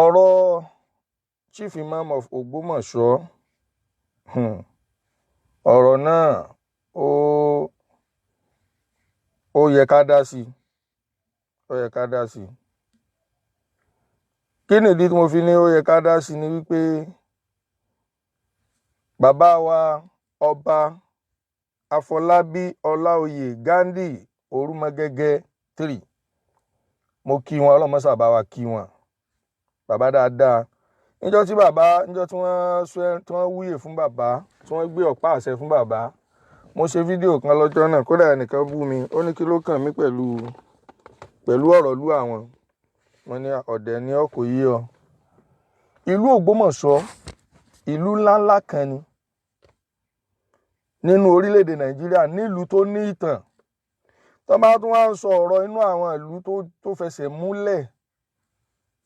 Ọ̀rọ̀ Chief Imam of Ògbómọ̀ṣọ́, ọ̀rọ̀ náà ó yẹ ká dá sí i, ó yẹ ká dá sí i. Kí nìdí tí mo fi ní ó yẹ ká dá sí i ni wípé bàbá wa Ọba Afọlábí Ọláoyè Ghandi Orúmọgẹ́gẹ́ 3, mo kí wọn, ọlọ́mọṣà bá wa kí wọn, bàbá dáadáa. Níjọ́ tí bàbá, níjọ́ tí wọ́n sọ, tí wọ́n wúyè fún bàbá, tí wọ́n gbé ọ̀pá àṣẹ fún bàbá, mo ṣe fídíò kan lọ́jọ́ náà. Kódà ẹnìkan bú mi, ó ní kí ló kàn mí pẹ̀lú ọ̀rọ̀ lú àwọn. Mo ní ọ̀dẹ̀ ni ọ, kò yé ọ. Ìlú Ògbómọ̀ṣọ́, ìlú ńláńlá kan ni nínú orílẹ̀-èdè Nàìjíríà, nílùú tó ní ìtàn. Tó bá tún wá ń sọ ọ̀rọ̀ inú àwọn ìlú tó fẹsẹ̀ múlẹ̀,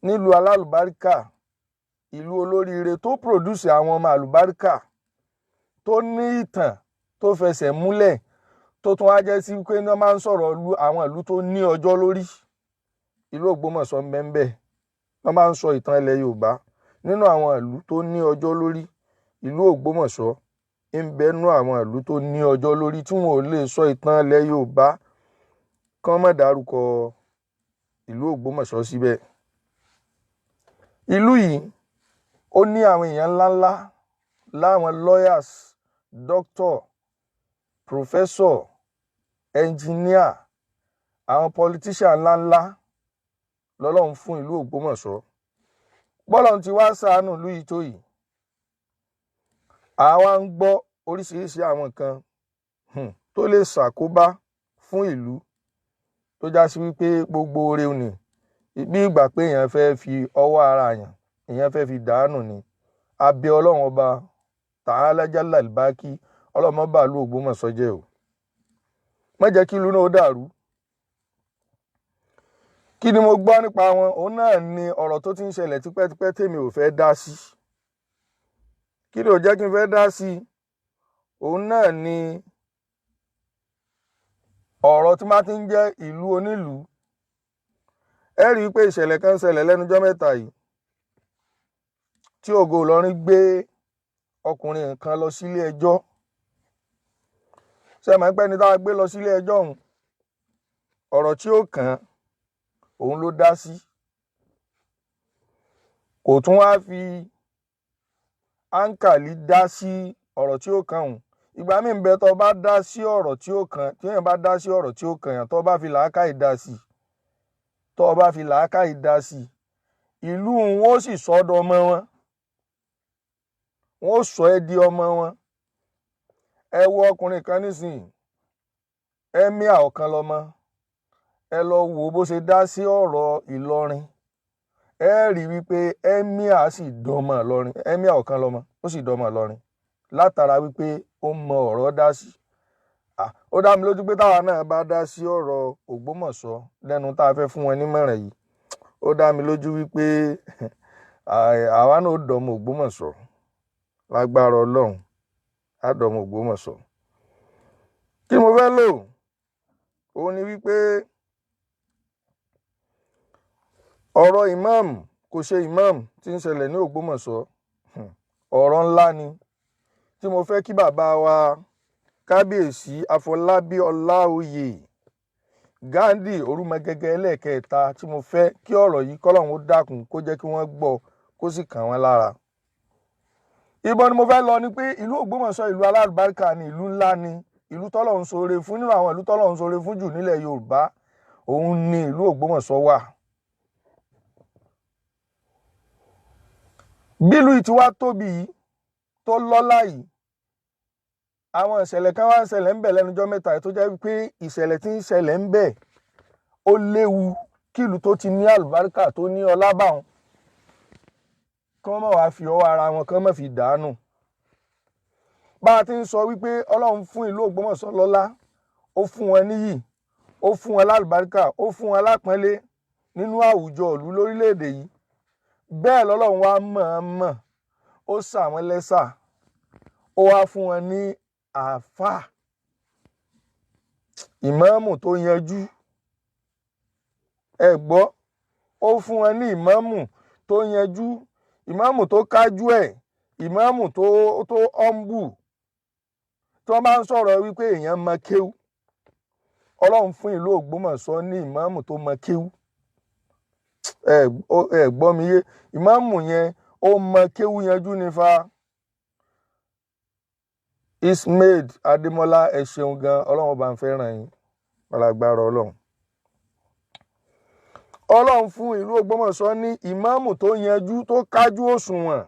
nílùú alálùbáríkà, ìlú olóríire tó produce àwọn ọmọ àlùbáríkà, tó ní ìtàn, tó fẹsẹ̀ múlẹ̀, tó tún wá jẹ́ sí pé wọ́n máa ń sọ̀rọ̀ àwọn ìlú tó ní ọjọ́ lórí, ìlú Ògbómọ̀ṣọ́ ń bẹ ń bẹ. Wọ́n máa ń sọ ìtàn ilẹ̀ Yorùbá, nínú àwọn ìlú tó ní ọjọ́ lórí, ìlú Ògbómọ̀ṣọ́ ń bẹ nínú àwọn ìlú tó ní ọjọ́ lórí tí wọn ò lè sọ ìtàn ilẹ̀ Yorùbá kán má dárúkọ ìlú Ògbómọ̀ṣọ́ síbẹ̀. Ìlú yìí, ó ní àwọn èèyàn ńláńlá, láwọn lawyers, doctor, professor, engineer, àwọn politician ńláńlá lọ́lọ́run fún ìlú Ògbómọ̀ṣọ́. Bọ́lọ́run ti wá ṣàánú ìlú yìí tó yìí, àwa ń gbọ́ oríṣiríṣi àwọn nǹkan tó lè ṣàkóbá fún ìlú, tó já sí wípé gbogbo oore ni, bí ìgbà pé èèyàn fẹ́ fi ọwọ́ ara èèyàn, èèyàn fẹ́ fi dànù ni. Abẹ́ Ọlọ́run Ọba Ta'ala Jalla Albaki, Ọlọ́run má bà ìlú Ògbómọ̀ṣọ́ jẹ́ o, má jẹ́ kí ìlú náà ó dàrú. Kí ni mo gbọ́ nípa wọn? Òun náà ni ọ̀rọ̀ tó ti ń ṣẹlẹ̀ tipẹ́tipẹ́ tèmi ò fẹ́ dá sí. Kí ló jẹ́ kí n fẹ́ dá sí? Òun náà ni ọ̀rọ̀ tí máa ti ń jẹ́ ìlú onílùú. Ẹ rí i pé ìṣẹ̀lẹ̀ kan ṣẹlẹ̀ lẹ́nujọ́ mẹ́ta yìí tí Ògo Ìlọrin gbé ọkùnrin kan lọ sílé ẹjọ́. Ṣé mọ̀ pé ẹni tá a gbé lọ sílé ẹjọ́ ọ̀hún, ọ̀rọ̀ tí ó kàn án òun ló dá sí, kò tún wá fi áńkàlì dá sí ọ̀rọ̀ tí ó kàn òun. Ìgbà míì ń bẹ, tó bá dá sí ọ̀rọ̀ tí ó kàn, tí èèyàn bá dá sí ọ̀rọ̀ tí ó kàn yàn, tó bá fi làákàyè dá sí, tó bá fi làákàyè dá sí, ìlú wọn ó sì sọ ọ́ dọmọ wọn, wọn ó sọ ẹ́ di ọmọ wọn. Ẹ wo ọkùnrin kan nísìnyí, emir ọ̀kan lọmọ. Ẹ lọ wo bó ṣe dá sí ọ̀rọ̀ Ìlọrin, ẹ rí wípé emir sì dọmọ Ìlọrin. Emir ọ̀kan lọmọ, ó sì dọmọ Ìlọrin látara wípé ó mọ ọ̀rọ̀ dá sí. Ó dá mi lójú pé táwa náà bá dá sí ọ̀rọ̀ Ògbómọ̀ṣọ́ lẹ́nu tá a fẹ́ fún wọn nímọ̀ràn yìí, ó dá mi lójú wípé àwa náà ó dọmọ Ògbómọ̀ṣọ́ lágbára Ọlọ́run, á dọmọ Ògbómọ̀ṣọ́. Kí mo fẹ́ lò òun ni wípé ọ̀rọ̀ imam kò ṣe imam tí ń ṣẹlẹ̀ ní Ògbómọ̀ṣọ́, ọ̀rọ̀ ńlá ni tí mo fẹ́ kí bàbá wa Kábíyèsí Afọlábí Ọláoyè Ghandi Orúmọgẹ́gẹ́ ẹlẹ́ẹ̀kẹta, tí mo fẹ́ kí ọ̀rọ̀ yìí kọ́lọ́hún ó dákun kó jẹ́ kí wọ́n gbọ́, kó sì kàn wọ́n lára. Ibo ni mo fẹ́ lọ ni pé ìlú Ògbómọ̀ṣọ́, ìlú alálùbáríkà ni, ìlú ńlá ni, ìlú tọ́lọ́hun ṣoore fún. Nínú àwọn ìlú tọ́lọ́hun ṣoore fún jù nílẹ̀ Yorùbá, òun ni ìlú Ògbómọ̀ṣọ́ wà. Bílùú yìí ti wá tóbi yìí, tó lọ́lá yìí, àwọn ìṣẹ̀lẹ̀ kan wá ń ṣẹlẹ̀ ń bẹ̀ lẹ́nujọ́ mẹ́ta yìí tó jẹ́ pé ìṣẹ̀lẹ̀ tí ń ṣẹlẹ̀ ń bẹ̀ ó léwu kí ìlú tó ti ní àlùbáríkà, tó ní ọlá báwọn, kí wọ́n má wàá fi ọwọ́ ara wọn, kí wọ́n má fi dànù. Bá a ti ń sọ wípé Ọlọ́run fún ìlú Ògbómọ̀ṣọ́ lọ́lá, ó fún wọn níyì, ó fún wọn lálùbáríkà, ó fún wọn lápọ́nlé nínú àwùjọ ìlú lórílẹ̀‐èdè yìí, bẹ́ẹ̀ lọ́lọ́run wá mọ̀ọ́mọ̀ ó ṣà wọ́n lẹ́ṣà, ó wá fún wọn ní àáfàá ìmáàmù tó yanjú. Ẹ gbọ́, ó fún wọn ní ìmáàmù tó tó yanjú, ìmáàmù tó kájú ẹ̀, ìmáàmù tó ọ́nbù. Tí wọ́n bá ń sọ̀rọ̀ wípé èèyàn mọ kéwú, Ọlọ́run fún ìlú Ògbómọ̀ṣọ́ ní ìmáàmù tó mọ kéwú. Ẹ gbọ́ mi yé, ìmáàmù yẹn ó mọ kéwú yanjú ní fa. Ismail Adémọ́lá, ẹ ṣeun gan, Ọlọ́run bá ń fẹ́ràn yín, alágbára Ọlọ́run. Ọlọ́run fún ìlú Ògbómọ̀ṣọ́ ní ìmáàmù tó yanjú, tó kájú òṣùwọ̀n.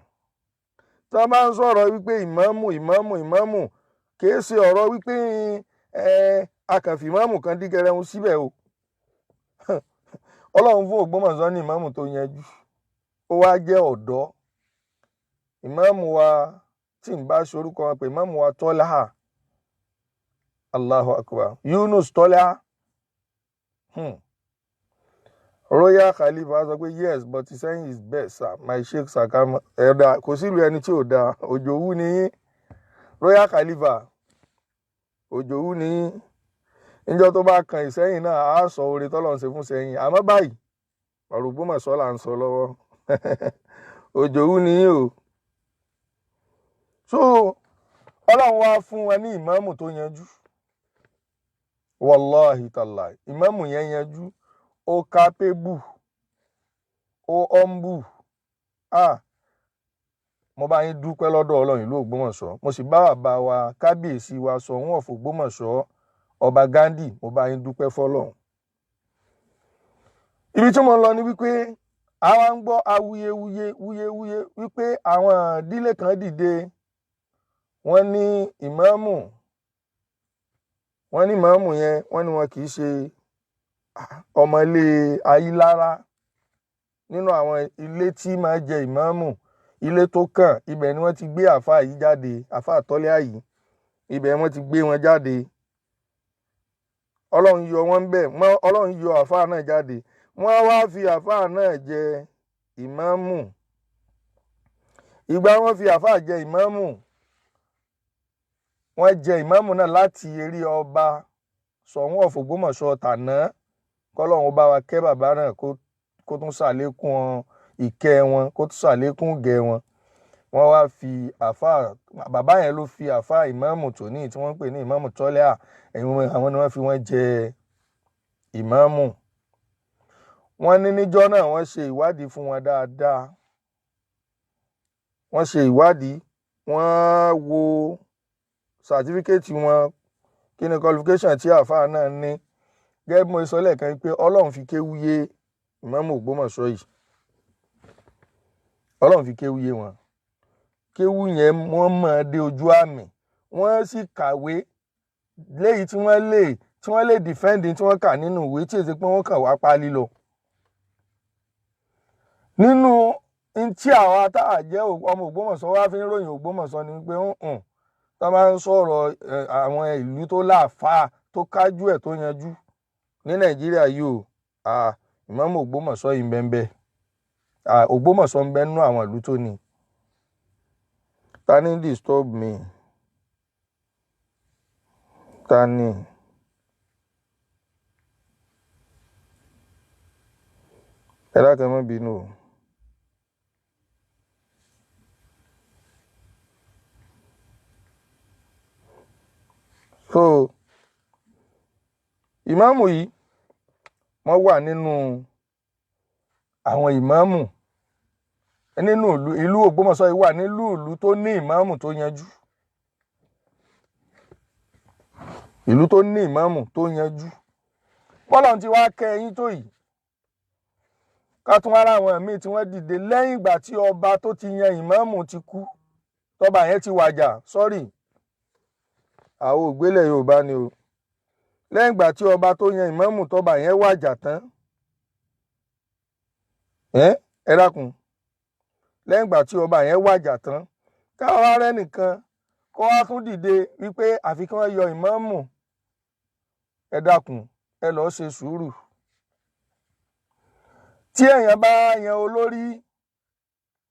Tí wọ́n bá ń sọ̀rọ̀ wípé ìmáàmù ìmáàmù ìmáàmù, kìí ṣe ọ̀rọ̀ wípé akànfì ìmáàmù kan dígẹrẹun síbẹ̀ o. Ọlọ́run fún Ògbómọ̀ṣọ́ ní ìmáàmù tó yanjú, ó wá jẹ́ ọ̀dọ́. Ìmáàmù wa tí n bá ṣe orúkọ wọn pé ìmáàmù wa Tọ́lá, Allahu Akbar, Yunus Tọ́lá. Royal Khalifa sọ pé yes, but Ìsẹ́yìn is best, sir, my Sheikh Sakama. Ẹ̀dá kò sílùú ẹni tí ò dáa, òjòwú ni yín. Royal Khalifa, òjòwú ni yín. Níjọ́ tó bá kan Ìsẹ́yìn náà, á sọ oore tọ́lọ́run ṣe fún Ìsẹ́yìn. Àmọ́ báyìí, ọ̀rọ̀ Ògbómọ̀ṣọ́ là ń sọ lọ́wọ́. Òjòwú ni yín o. So Ọlọ́run wá fún wọn ní ìmáàmù tó yanjú. Wàláhì tàláhì, ìmáàmù yẹn yanjú, ó kápébù, ó ọ́nbù. Mo bá yín dúpẹ́ lọ́dọ̀ Ọlọ́run ìlú Ògbómọ̀ṣọ́. Mo sì bá bàbá wa kábíyèsí wa Ṣọ̀ún of Ògbómọ̀ṣọ́, Ọba Ghandi, mo bá yín dúpẹ́ fọ́lọ́run. Ibi tí mo ń lọ ni wípé àwa ń gbọ́ awuyewuye wuyewuye wípé àwọn ìdílé kan dìde, wọ́n ní ìmáàmù, wọ́n ní ìmáàmù yẹn, wọ́n ní wọn kì í ṣe ọmọ ilé Ayílára. Nínú àwọn ilé tí máa jẹ ìmáàmù, ilé tó kàn, ibẹ̀ ni wọ́n ti gbé àáfàá yìí jáde, àáfàá Tọ́lá yìí, ibẹ̀ wọ́n ti gbé wọn jáde. Ọlọ́run yọ wọ́n bẹ́ẹ̀, Ọlọ́run yọ àáfàá náà jáde, wọ́n wá fi àáfàá náà jẹ ìmáàmù. Ìgbà wọ́n fi àáfàá jẹ ìmáàmù, wọ́n jẹ ìmáàmù náà láti eré ọba Ṣọ̀ún of Ògbómọ̀ṣọ́ tàná. Kọ́lọ́run bá wa kẹ́ bàbá náà, kó tún ṣàlékún ìkẹ́ wọn, kó tún ṣàlékún ìgẹ̀ wọn. Wọ́n wá fi àáfàá, bàbá yẹn ló fi àáfàá ìmáàmù tòní tí wọ́n ń pè ní ìmáàmù Tọ́lá, àwọn ni wọ́n fi wọ́n jẹ ìmáàmù. Wọ́n ní níjọ́ náà wọ́n ṣe ìwádìí fún wọn dáadáa. Wọ́n ṣe ìwádìí, wọ́n wo sàtífíkẹ́ẹ̀tì wọn, kí ni qualification tí àáfàá náà ní. Gẹ́gẹ́ bí mo sọ lẹ́ẹ̀kan pé Ọlọ́run fi kéwú yé ìmáàmù Ògbómọ̀ṣọ́ yìí, Ọlọ́run fi kéwú yé wọn. Kéwú yẹn wọ́n mọ̀ dé ojú àmì, wọ́n sì kàwé léyìí tí wọ́n lè defend tí wọ́n kà nínú ìwé, tí èsì pé wọ́n kàn wá pálí lọ. Nínú tí àwa tá a jẹ́ ọmọ Ògbómọ̀ṣọ́ wá fi ń ròyìn Ògbómọ̀ṣọ́ ni pé tó bá ń sọ̀rọ̀ àwọn ìlú tó láàfáà tó kájú ẹ̀ tó yanjú ní Nàìjíríà yìí o, ìmáàmù Ògbómọ̀ṣọ́ yìí ń bẹ ń bẹ. Ògbómọ̀ṣọ́ ń bẹ nínú àwọn ìlú tó ní. Ta ni disturb me? Ta ni? Ẹ dákun, ẹ má bínú o. So ìmáàmù yìí wọ́n wà nínú àwọn ìmáàmù nínú ìlú Ògbómọ̀ṣọ́ yìí, wà nílùú ìlú tó ní ìmáàmù tó yanjú, ìlú tó ní ìmáàmù tó yanjú. Bọ́lá ti wá kẹ́ ẹ̀yin tó yìí, ká tún wá ráwọn míì tí wọ́n dìde lẹ́yìn ìgbà tí ọba tó ti yan ìmáàmù ti kú, tọba yẹn ti wàjà, sọ́rí, àwọn ògbélẹ̀ Yorùbá ni o. Lẹ́yìn ìgbà tí ọba tó yan ìmáàmù tọba yẹn wàjà tán, ẹ dákun, lẹ́yìn ìgbà tí ọba yẹn wàjà tán, káwọn ará nìkan kó wá tún dìde wípé àfi kí wọ́n yọ ìmáàmù. Ẹ dákun, ẹ lọ́ọ́ ṣe sùúrù. Tí èèyàn bá yan olórí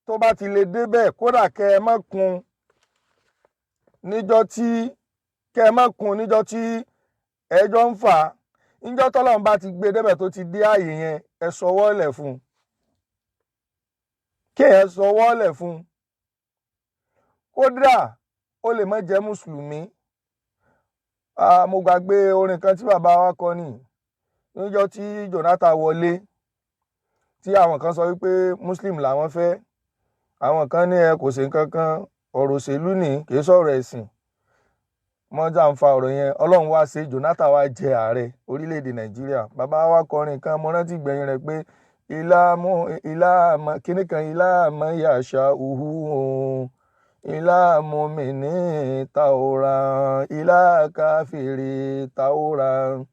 tó bá ti lè débẹ̀, kódà kẹ́ ẹ má kun níjọ́ tí kẹ́ ẹ má kun níjọ́ tí ẹjọ́ ń fà á, níjọ́ tọ́lọ́run bá ti gbé débẹ̀ tó ti dé ààyè yẹn, ẹ sọwọ́ lẹ̀ fún un. Kéèyàn sọwọ́ lẹ̀ fún un, kódà ó lè má jẹ́ mùsùlùmí. Mo gbàgbé orin kan tí bàbá wa kọ ní níjọ́ tí Jonathan wọlé, tí àwọn kan sọ wípé muslim làwọn fẹ́, àwọn kan ní ẹ kò ṣe nǹkan kan, ọ̀rọ̀ òṣèlú ní, kì í sọ̀rọ̀ ẹ̀sìn. Mọ́jà ń fa ọ̀rọ̀ yẹn, Ọlọ́run wá ṣe Jonathan wá jẹ ààrẹ orílẹ̀-èdè Nàìjíríà. Bàbá wa kọrin kan, mo rántí gbẹ̀yìn rẹ̀ pé ìlàmú ìlàmọ kíní kan, ìlàmọ yàṣà òhù, ìlàmú mi ní tàwòrán, ìlàkàfèrè tàwòrán.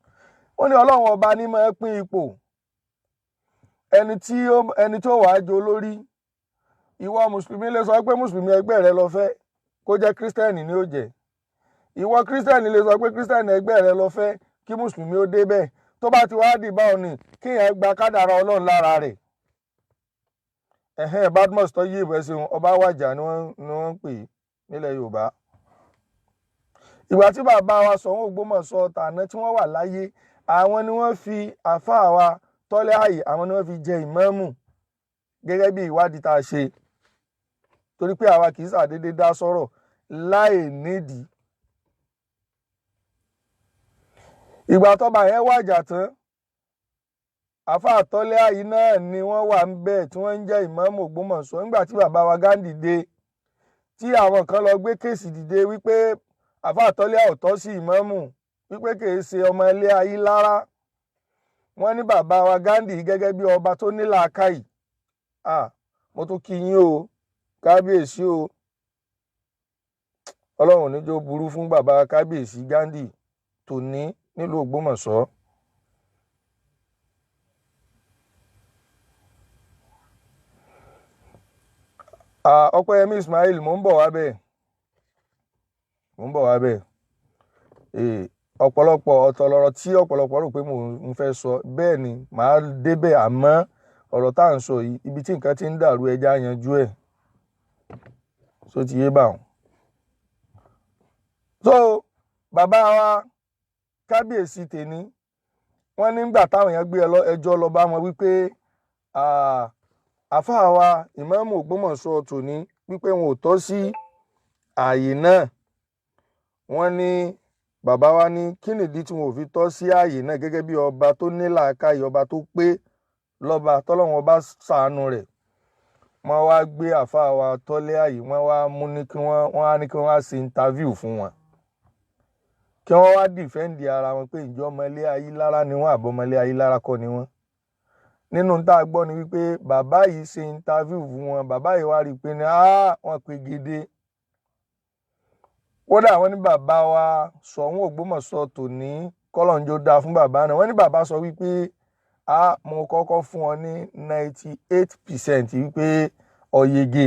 Ó ní Ọlọ́run ọba ní máa pín ipò ẹni tó wàá jẹ olórí. Ìwọ mùsùlùmí lè sọ pé mùsùlùmí ẹgbẹ́ rẹ ló fẹ́, kó jẹ́ kírísítẹ́nì ni ó jẹ́. Ìwọ kírísítẹ́nì lè sọ pé kírísítẹ́nì ẹgbẹ́ rẹ ló fẹ́, kí mùsùlùmí ó débẹ̀. Tó bá ti wá dì báwọn ni kíyàn gba kádàrá Ọlọ́run lára rẹ̀. Ẹ̀hẹ́n, Badmus tó yí ìbẹ̀ ṣeun, ọba wàjà ni wọ́n ń pè nílẹ̀ Yorùbá. Ìgbà tí bàbá wa Ṣọ̀ún Ògbómọ̀ṣọ́ tàná tí wọ́n wà láyé, àwọn ni wọ́n fi àfáà wa Tọ́lé Àyè, àwọn ni wọ́n fi jẹ ìmáàmù gẹ́gẹ́ bí ìwádìí tá a ṣe, torí pé àwa kì í ṣàdédé dá sọ̀rọ̀ láì nídìí. Ìgbà tọ́ba yẹn wàjà tán, àfáà Tọ́lé Àyè náà ni wọ́n wà ń bẹ̀ tí wọ́n ń jẹ́ ìmáàmù Ògbómọ̀ṣọ́. Nígbà tí bàbá wa Gándì dé, tí àwọn kan lọ gbé kéèsì dìde wípé àfáà Tọ́lé Àyè ò tọ́ sí ìmáàmù, wípé kì í ṣe ọmọ ilé ayé lára. Wọ́n ní bàbá wa Gándì gẹ́gẹ́ bí ọba tó ní làákàyè. Mo tún kí yín o, kábíyèsí o, Ọlọ́run ní jó burú fún bàbá kábíyèsí Gándì tòní nílùú Ògbómọ̀ṣọ́. Ọpẹ́yẹmí Ismail, mò ń bọ̀ wá bẹ́ẹ̀, mò ń bọ̀ wá bẹ́ẹ̀. Ọ̀pọ̀lọpọ̀ ọ̀tọ̀ lọ̀rọ̀ tí ọ̀pọ̀lọpọ̀ rò pé mò ń fẹ́ sọ, bẹ́ẹ̀ ni màá débẹ̀, àmọ́ ọ̀rọ̀ tá à ń sọ yìí, ibi tí nǹkan ti ń dàrú, ẹja yanjú ẹ̀, so ti yé báwọn. So bàbá wa kábíyèsí tèní, wọ́n nígbà táwọn èèyàn gbé ẹjọ́ lọ bá wọn wípé àfáà wa ìmáàmù Ògbómọ̀ṣọ́ tòní wípé wọn ò tọ́ sí ààyè náà. Wọ́n ní bàbá wa ní kí nìdí tí wọn ò fi tọ́ sí ààyè náà gẹ́gẹ́ bí ọba tó ní làákàyè, ọba tó pé lọ́ba tọ́lọ́run ọba ṣàánú rẹ̀. Wọ́n wá gbé àfáà wa Tọ́lé Àyè, wọ́n wá mú ní kí wọ́n á ní kí wọ́n wá ṣe interview fún wọn, kí wọ́n wá dìfẹ́ǹdì ara wọn pé ǹjọ́ ọmọ ilé ayé lára ni wọ́n àbọ̀ ọmọ ilé ayé lára kọ́ ni wọ́n. Nínú tá a gbọ́ ni wípé bàbá yìí ṣe interview fún wọn, bàbá yìí wá rí i pé ní wọ́n pe gèdè. Kódà wọ́n ní bàbá wa Ṣọ̀ún Ògbómọ̀ṣọ́ tòní, kọ́lọ́njó dáa fún bàbá náà. Wọ́n ní bàbá sọ wípé mo kọ́kọ́ fún ọ ní 98% wípé ó yege.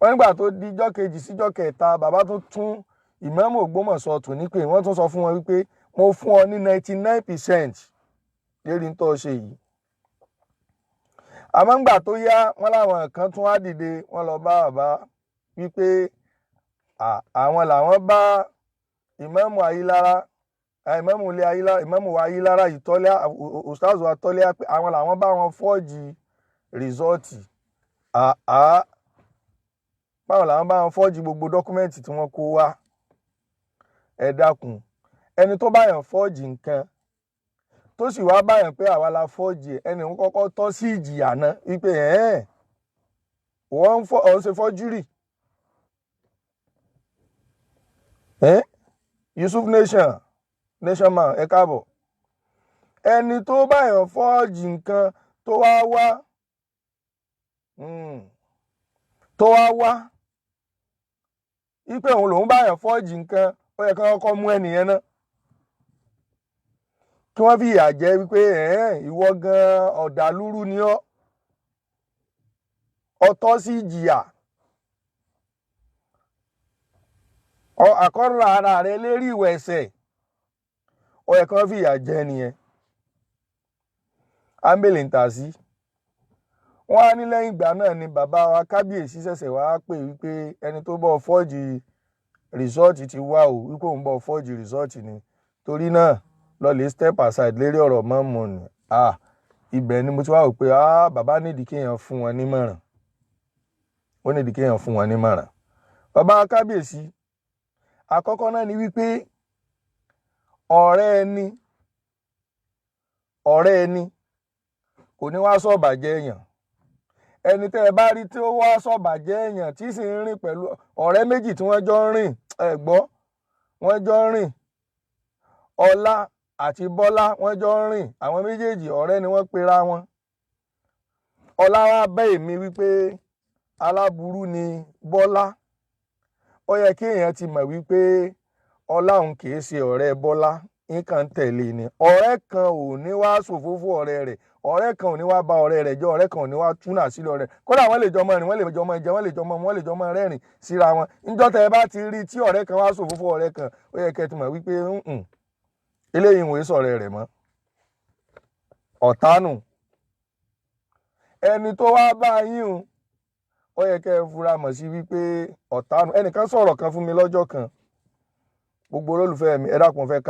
Wọ́n nígbà tó di ijọ́ kejì síjọ́ kẹta, bàbá tó tún ìmáàmù Ògbómọ̀ṣọ́ tòní pé wọ́n tún sọ fún wọn wípé mo fún ọ ní 99% lérí tó ṣe yìí. Àmọ́ ńgbà tó yá, wọ́n láwọn kan tún wá dìde, wọ́n lọ bá bàbá wípé àwọn làwọn bá ìmáàmù Ayílára, ìmáàmù ilé Ayílára, ìmáàmù wa Ayílára yìí Tọ́lé, ustaz wa Tọ́lé, pé àwọn làwọn bá wọn fọ́ọ̀jì rìsọ́ọ̀tì, báwọn làwọn bá wọn fọ́ọ̀jì gbogbo dọ́kúmẹ́ǹtì tí wọ́n kó wá. Ẹ dákun, ẹni tó báyàn fọ́ọ̀jì nǹkan tó sì wá báyàn pé àwa la fọ́ọ̀jì ẹ̀, ẹni ń kọ́kọ́ tọ́ sí ìjìyà náà wípé wọ́n ń ṣe fọ́júrì. Yusuf Nation, Nation man, ẹ káàbọ̀. Ẹni tó báyàn fọ́ọ̀jì nǹkan tó wá wá wípé òun lòún báyàn fọ́ọ̀jì nǹkan, ó yẹ kí wọ́n kọ́kọ́ mú ẹnìyẹn náà, kí wọ́n fi ìyà jẹ wípé ìwọ gan ọ̀dàlúrú ni ọ́, ọ̀tọ̀ sí ìjìyà, àkọ́rọ̀ ara rẹ lérí ìwẹ̀ ẹ̀ṣẹ̀, ó yẹ kí wọ́n fi ìyà jẹ ẹnìyẹn. Ámbèlè ń tà sí. Wọ́n á ní lẹ́yìn ìgbà náà ni bàbá wa kábíyèsí ṣẹ̀ṣẹ̀ wá pè wípé ẹni tó bọ́ fọ́ọ̀jì rìsọ́ọ̀tì ti wá o, wípé òun bọ́ fọ́ọ̀jì rìsọ́ọ̀tì ni, torí náà lọ lè step aside lérí ọ̀rọ̀ mọ́mọ́ ni. Ibẹ̀ ni mo ti wá wò pé bàbá nídìí kéèyàn fún wọn nímọ̀ràn. Ó nídìí kéèyàn fún wọn nímọ̀ràn. Bàbá kábíyèsí, àkọ́kọ́ náà ni wípé ọ̀rẹ́ ẹni, ọ̀rẹ́ ẹni kò ní wá sọ̀bàjẹ́ èèyàn. Ẹni tẹ́ ẹ bá rí tí ó wá sọ̀bàjẹ́ èèyàn tí sì ń rìn pẹ̀lú ọ̀rẹ́ méjì tí wọ́n jọ ń rìn, ẹ gbọ́, wọ́n jọ ń rìn, Ọlá àti Bọ́lá, wọ́n jọ ń rìn, àwọn méjèèjì ọ̀rẹ́ ni wọ́n pera wọn. Ọlá wá bẹ́ èmi wípé aláburú ni Bọ́lá. Ó yẹ kí èèyàn ti mọ̀ wípé Ọlá òun kì í ṣe ọ̀rẹ́ Bọ́lá, nǹkan ń tẹ̀lé ni. Ọ̀rẹ́ kan ò ní wá ṣòfófó ọ̀rẹ́ rẹ̀, ọ̀rẹ́ kan ò ní wá ba ọ̀rẹ́ rẹ̀ jẹ́, ọ̀rẹ́ kan ò ní wá túnà sílẹ̀ ọ̀rẹ́. Kódà wọ́n lè jọ mọ́ rìn, wọ́n lè jọ mọ́ jẹ, wọ́n lè jọ mọ́ mu, wọ́n lè jọ mọ́ rẹ́rìn síra wọn. Níjọ́ tẹ́ ẹ bá ti rí tí ọ̀rẹ́ kan wá ṣòfófó ọ̀rẹ́ kan, ó yẹ kẹ́ ẹ ti mọ̀ wípé eléyìí ń wòye sọ̀rẹ́ rẹ̀ mọ́, ọ̀tá nù. Ẹni tó wá bá yín o, ó yẹ kẹ́ ẹ fura mọ̀ sí wípé ọ̀tá nù. Ẹnìkan sọ̀rọ̀ kan fún mi lọ́jọ́ kan. Gbogbo olólùfẹ́ mi, ẹ dákun, fẹ́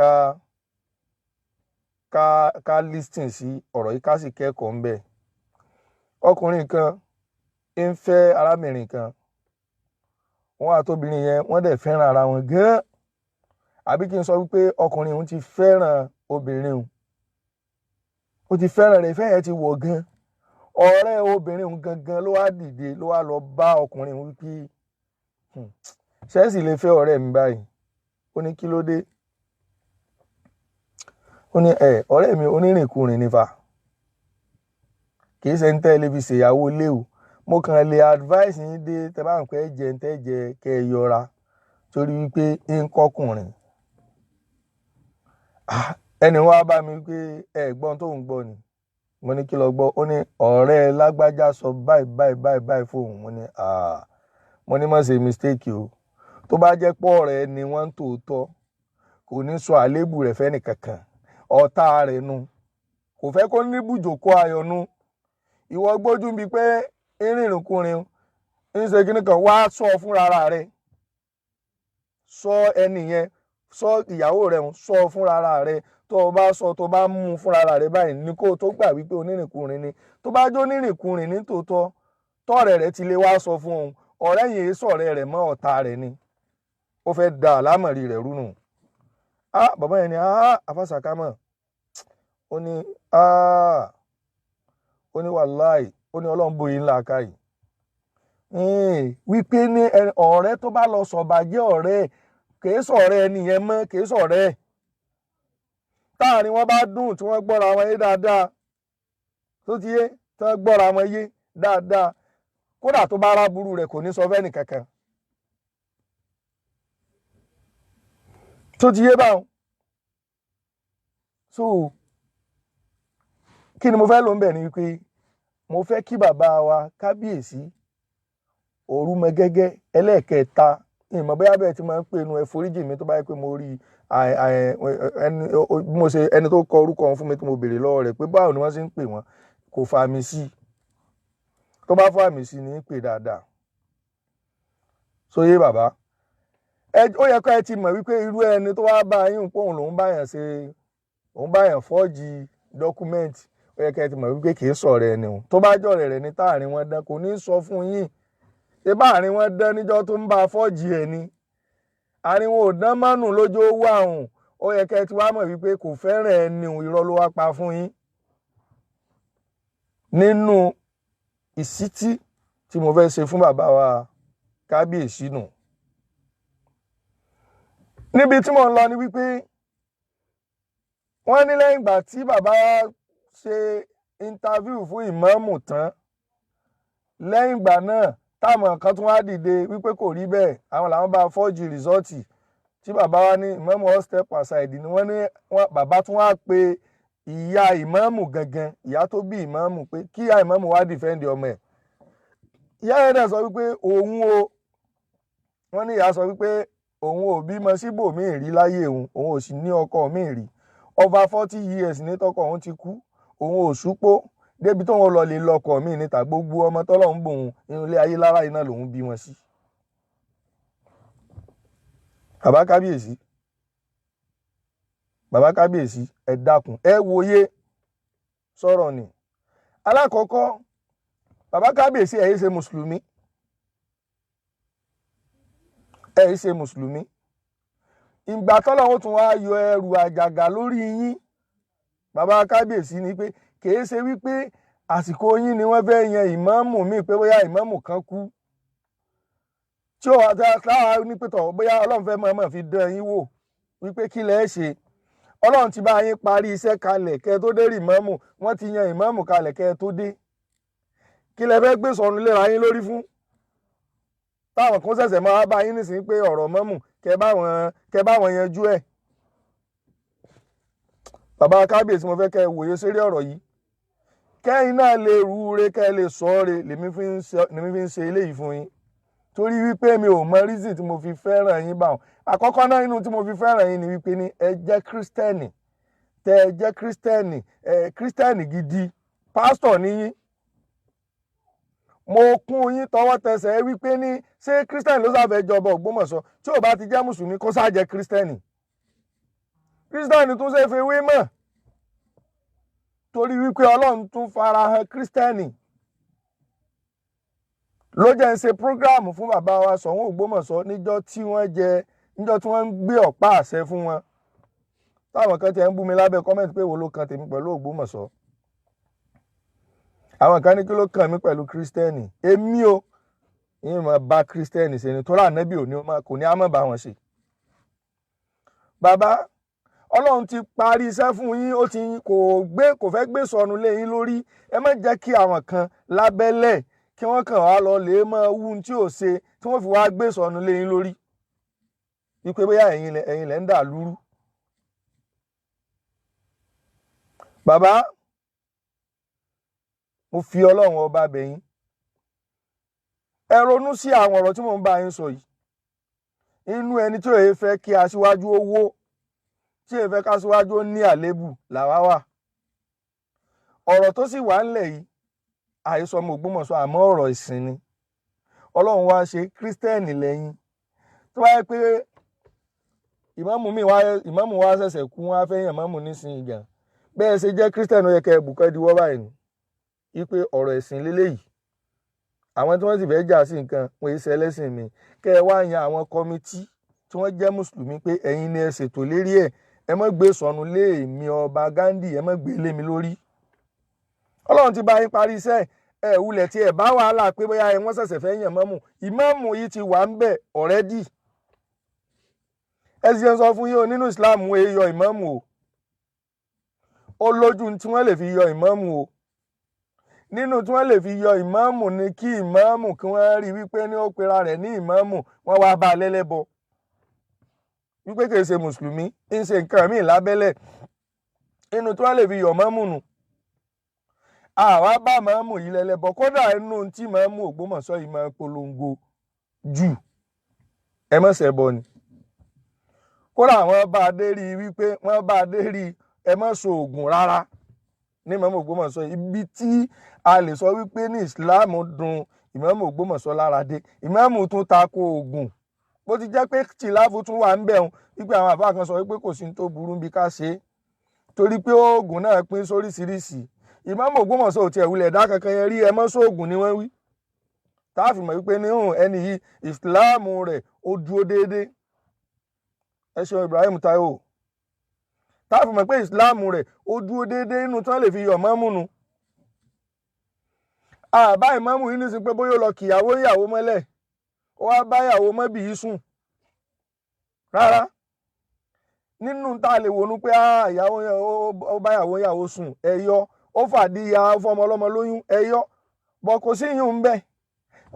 ká listen sí ọ̀rọ̀ yìí, ká sì kẹ́kọ̀ọ́ ńbẹ̀. Ọkùnrin kan ń fẹ́ arábìnrin kan. Wọn àtobìnrin yẹn, wọ́n dẹ̀ fẹ́ràn ara wọn gan-an. Àbí kí n sọ wípé ọkùnrin òun ti fẹ́ràn obìnrin òun, ó ti fẹ́ràn rẹ̀, ìfẹ́ yẹn ti wọ̀ gan. Ọ̀rẹ́ obìnrin òun gangan ló wá dìde, ló wá lọ bá ọkùnrin òun wípé, ṣẹ́ẹ̀sì lè fẹ́ ọ̀rẹ́ mi báyìí?" Ó ní, "Kí ló dé?" Ó ní, "Ẹ ọ̀rẹ́ mi onírìnkùnrin nífà, kì í ṣe ń tẹ́ lè fi ṣèyàwó lé o. Mo kàn lè advice yín dé tẹ́ bá ń pẹ́ jẹ ń tẹ́ jẹ kẹ́ ẹ yọra, torí wípé ń kọkùnrin." Ẹni wá bá mi wípé ẹ gbọ́n tó ń gbọ́ ni. Mo ní, "Kí lọ gbọ́?" Ó ní ọ̀rẹ́ lágbájá sọ báyìí báyìí báyìí báyìí fóun. Mo ní, "Ah," mo ní, "má ṣe mistake o. Tó bá jẹ́ pọ̀ ọ̀rẹ́ ni wọ́n ń tòótọ́, kò ní sọ àléébù rẹ̀ fẹ́ni kankan. Ọ̀tá rẹ̀ nu, kò fẹ́ kó ní bùjòkó ayọ̀ nu. Ìwọ gbójú bíi pé ìrìnrìnkùnrin ń ṣe kíní kan, wá sọ fúnra rẹ̀. Sọ ẹni yẹn, sọ ìyàwó rẹ̀ ń sọ fúnra rẹ̀. Tó o bá sọ, tó o bá mú un fúnra rẹ̀ báyìí ní kó o tó gbà wípé onírìnkùnrin ni. Tó bá jó onírìnkùnrin ní tòótọ́, tọ́rẹ̀ rẹ̀ ti lè wá sọ fún òun, ọ̀rẹ́ yìí sọ̀rẹ́ rẹ̀ mọ́, ọ̀tá rẹ̀ ni. Ó fẹ́ da àlámọ̀rí rẹ̀ rú nù." Ah, bàbá yẹn ni, "Ah, afásàkámọ̀." Ó ní, "Ah," ó ní, "wàláì," ó ní, "Ọlọ́run bóyin ńlá ká yìí wípé ní ọ̀rẹ́ tó bá lọ sọ̀bàjẹ́ ọ̀rẹ́, kìí sọ̀rẹ́ ẹni yẹn mọ́, kìí sọ̀rẹ́ ẹ̀." Táàrin wọn bá dùn, tí wọ́n gbọ́ra wọn yé dáadáa, tó ti yé, tí wọ́n gbọ́ra wọn yé dáadáa, kódà tó bá ráburú rẹ̀, kò ní sọ fẹ́ni kankan. Tó ti yé báwọn. So kí ni mo fẹ́ lò ń bẹ̀ ni wípé mo fẹ́ kí bàbá wa kábíyèsí Òrùmọgẹ́gẹ́ ẹlẹ́ẹ̀kẹta, ìmọ̀ bóyá bẹ́ẹ̀ tí máa ń pè nu, ẹ foríjì mi tó bá yẹ pé mo rí ẹni bí mo ṣe, ẹni tó kọ orúkọ wọn fún mi tí mo béèrè lọ́wọ́ rẹ̀ pé báwo ni wọ́n ṣe ń pè wọ́n, kò fa mi sí. Tó bá fà mí sí ní pè dáadáa. Sóyè bàbá ẹ, ó yẹ kó ẹ ti mọ̀ wípé irú ẹni tó wá bá yín pé òun lòún bá yàn ṣe, òun bá yàn fọ́ọ̀jì document, ó yẹ kó ẹ ti mọ̀ wípé kì í sọ̀rọ̀ ẹni o. Tó bá jọ̀rẹ̀ rẹ̀ ní táàrin wọn dán, kò ní sọ fún yín. Ṣé báàrin wọn dán níjọ́ tó ń bá fọ́ọ̀jì ẹ̀ ni? Àárín wọn ò dán mọ́nù lójó wà òun. Ó yẹ kẹ́ ẹ ti wá mọ̀ wípé kò fẹ́ràn ẹni òun, irọ́ ló wá pa fún yín. Nínú ìsítí tí mo fẹ́ ṣe fún bàbá wa kábíyèsí nù, níbi tí mò ń lọ ni wípé wọ́n ní lẹ́yìn ìgbà tí bàbá ṣe interview fún ìmáàmù tán, lẹ́yìn ìgbà náà táwọn kan tún wá dìde wípé kò rí bẹ́ẹ̀, àwọn làwọn bá fọ́ọ̀jì result, tí bàbá wa ní ìmáàmù all step aside ni. Wọ́n ní bàbá tún wá pe ìyá ìmáàmù gangan, ìyá tó bí ìmáàmù, pé kí ìyá ìmáàmù wá defend ọmọ ẹ̀. Ìyá yẹn dẹ̀ sọ wípé òun o, wọ́n ní ìyá sọ wípé òun ò bímọ síbòmíì rí láyé òun, òun ò sì ní ọkọ míì rí. Over 40 years ní tọkọ òun ti kú, òun ò súpó débi tóun lọ lè lọkọ míì níta. Gbogbo ọmọ tọ́lọ́run bòun inú ilé ayé lára iná lòun bí wọn sí. Bàbá kábíyèsí, bàbá kábíyèsí, ẹ dákun, ẹ wòye sọ̀rọ̀ ni. Alákọ̀ọ́kọ́, bàbá kábíyèsí, ẹ yé ṣe mùsùlùmí. Ẹ ṣe mùsùlùmí. Ìgbà tọ́lọ́run tún wá yọ ẹrù àjàgà lórí yín, bàbá kábíyèsí, ni pé kìí ṣe wípé àsìkò yín ni wọ́n fẹ́ yan ìmáàmù míì, pé bóyá ìmáàmù kan kú tí ó wà táwa ní pé tọ̀, bóyá Ọlọ́run fẹ́ mọ̀ọ́mọ̀ fi dán yín wò wípé kí lẹ́ ṣe. Ọlọ́run ti bá yín parí iṣẹ́ kalẹ̀ kẹ́ ẹ tó dé rí ìmáàmù. Wọ́n ti yan ìmáàmù kalẹ̀ kẹ́ ẹ tó dé. Kí lẹ fẹ́ gbé sọnù léra yín lórí fún, táwọn kan ṣẹ̀ṣẹ̀ máa bá yín nísìnyí pé ọ̀rọ̀ mọ́mù kẹ́ bá wọn yanjú ẹ̀? Bàbá kábíyèsí, mo fẹ́ kẹ́ ẹ wòye sórí ọ̀rọ̀ yìí, kẹ́yìn náà lè rúure, kẹ́ ẹ lè sọ ọ́ re. Lèmi fi ń ṣe eléyìí fún yín, torí wípé mi ò mọ reason tí mo fi fẹ́ràn yín báwọn. Àkọ́kọ́ náà, inú tí mo fi fẹ́ràn yín ni wípé ní ẹ jẹ́ kírísítẹ́nì, tẹ́ ẹ jẹ́ kírísítẹ́nì, ẹ kírísítẹ́nì gidi, pásítọ̀ níyín. Mo kún yín tọwọ́ tẹsẹ̀ ẹ wípé ní ṣé kírísítẹ́nì ló sáfẹ́ jọba Ògbómọ̀ṣọ́? Tí ò bá ti jẹ́ mùsùlùmí, kó sáà jẹ́ kírísítẹ́nì. Kírísítẹ́nì tún ṣe fi wé mọ̀, torí wípé Ọlọ́run tún farahàn kírísítẹ́nì ló jẹ́ ń ṣe program fún bàbá wa Ṣọ̀ún Ògbómọ̀ṣọ́ níjọ́ tí wọ́n jẹ, níjọ́ tí wọ́n ń gbé ọ̀pá àṣẹ fún wọn, táwọn kan ti ẹ̀ ń bú mi lábẹ́ comment pé wo ló kan tèmi pẹ̀lú Ògbómọ̀ṣọ́. Àwọn kan ní kí ló kàn mí pẹ̀lú kírísítẹ́nì. Èmi o, ìyẹn máa bá kírísítẹ́nì ṣe ni, torí ànábì ò ní kò ní á má bá wọn ṣe. Bàbá, Ọlọ́run ti parí iṣẹ́ fún yín. Ó ti kò gbé, kò fẹ́ gbé sọnù lé yín lórí. Ẹ má jẹ́ kí àwọn kan lábẹ́lẹ̀ kí wọ́n kàn wá lọ lè máa wú tí ò ṣe, tí wọ́n fi wá gbé sọnù lé yín lórí wípé bóyá ẹ̀yin lẹ ń dà lúrú. Bàbá, mo fi Ọlọ́run ọba bẹ̀ yín, ẹ ronú sí àwọn ọ̀rọ̀ tí mò ń bá yín sọ yìí. Inú ẹni tí òye fẹ́ kí aṣíwájú ó wó, tí èyí fẹ́ káṣíwájú ó ní àléébù làwa wà. Ọ̀rọ̀ tó sì wà ńlẹ̀ yìí, àìsọ ọmọ Ògbómọ̀ṣọ́, àmọ́ ọ̀rọ̀ ìsìn ni. Ọlọ́run wá ṣe kírísítẹ́nì lẹ́yìn. Tó bá yẹ pé ìmáàmù mi wá, ìmáàmù wa ṣẹ̀ṣẹ̀ kú, wọn á fẹ́ yàn ìmáàmù nísìnyí gan, bẹ́ẹ̀ ṣe jẹ́ kírísítẹ́nì, ó yẹ kẹ́ ẹ bùkẹ́ diwọ́ báyìí ni wípé ọ̀rọ̀ ẹ̀sìn lélẹ́yìí. Àwọn tí wọ́n sì fẹ́ jà sí nǹkan wọn èyí ṣe ẹlẹ́sìn mi. Kẹ́ ẹ wá yan àwọn committee tí wọ́n jẹ́ mùsùlùmí pé ẹ̀yin ni ẹ ṣètò lérí ẹ̀. Ẹ má gbé sọnù lé èmi ọba Ghandi, ẹ má gbé lé mi lórí. Ọlọ́run ti bá yín parí iṣẹ́ ẹ. Wulẹ̀ tí ẹ bá wàhálà pé bóyá ẹ wọ́n ṣẹ̀ṣẹ̀ fẹ́ yàn mọ́mù. Ìmáàmù yìí ti wà ń bẹ̀ already. Ẹ sì ń sọ fún yín o, nínú Islam, wọn èyí yọ ìmáàmù o. Ó lójú tí wọ́n lè fi yọ ìmáàmù o. Nínú tí wọ́n lè fi yọ ìmáàmù ni kí ìmáàmù, kí wọ́n rí wípé ní ó pera rẹ̀ ní ìmáàmù, wọ́n wá bá a lẹ́lẹ́bọ, wípé kì í ṣe mùsùlùmí, ń ṣe nǹkan míì lábẹ́lẹ̀. Inú tí wọ́n lè fi yọ máàmù nù. Àwa bá máàmù yìí lẹ́lẹ́bọ. Kódà inú tí máàmù Ògbómọ̀ṣọ́ yìí máa polongo jù, ẹ má ṣẹbọ ni. Kódà wọ́n bá a dé rí wípé wọ́n bá a dé rí ẹ má so oògùn rárá ní ìmáàmù Ògbómọ̀ṣọ́. Ibi tí a lè sọ wípé ní Ìsìláàmù dùn ìmáàmù Ògbómọ̀ṣọ́ lára dé, ìmáàmù tún tako oògùn. Bó ti jẹ́ pé tìláàfù tún wà ń bẹ̀ wọn, wípé àwọn àfáà kan sọ wípé kò sí ní tó burú bí ká ṣe é, torí pé oògùn náà pín sóríṣiríṣi. Ìmáàmù Ògbómọ̀ṣọ́ ò tiẹ̀ wulẹ̀ dá kankan yẹn rí. Ẹ mọ́ sóògùn ni wọ́n wí, tá a fi mọ̀ wípé ní hùn ẹni yìí, ìsìláàmù rẹ̀ ó dúró déédéé. Ẹ ṣeun, Ibrahim Taiwo. Tá a fi mọ̀ pé ìsìláàmù rẹ̀ ó dúró déédéé, inú tí wọ́n lè fi yọ̀ mọ́mù nu. Àbá ìmáàmù yìí nísìnyí pé bóyá ó lọ kìyàwó ìyàwó mọ́lẹ̀, ó wá bá ìyàwó mọ́bì yìí sùn rárá. Nínú tá a lè wọnú pé ìyàwó yẹn ó bá ìyàwó ìyàwó sùn, ẹ yọ. Ó fàdíyà fọmọ ọlọ́mọ lóyún, ẹ yọ. Bọ̀ kò sí yìí ń bẹ̀.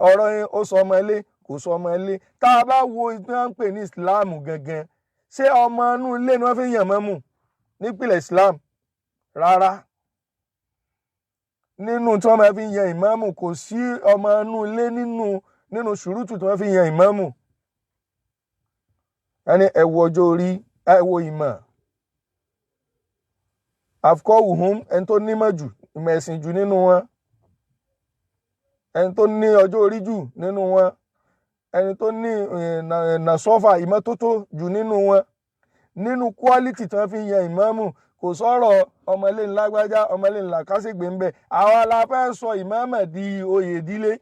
Ọ̀rọ̀ yẹn, ó sọ ọmọ ilé, kò sọ ọmọ ilé. Tá a bá wo tí wọ́n ń pè ní ìsìláàmù gangan, ṣé ọmọ inú ilé ni wọ́n fi yàn mọ́mù nípìnlẹ̀ ìsìláàmù? Rárá. Nínú tí wọ́n máa fi yan ìmáàmù, kò sí ọmọ inú ilé nínú ṣùrùtù tí wọ́n fi yan ìmáàmù. Ẹni ẹ wo ọjọ́ orí, ẹ wo ìmọ̀ àfikọ́wùhún, ẹni tó nímọ̀ jù, ìmọ̀ ẹ̀sìn jù nínú wọn, ẹni tó ní ọjọ́ orí jù nínú wọn, ẹni tó ní nàṣọ́fà ìmọ́tótó jù nínú wọn. Nínú quality tí wọ́n fi yan ìmáàmù, kò sọ̀rọ̀ ọmọlé ńlágbájá, ọmọlé ńlá kásìgbè ń bẹ̀. Àwa la fẹ́ sọ ìmáàmù di oyè ìdílé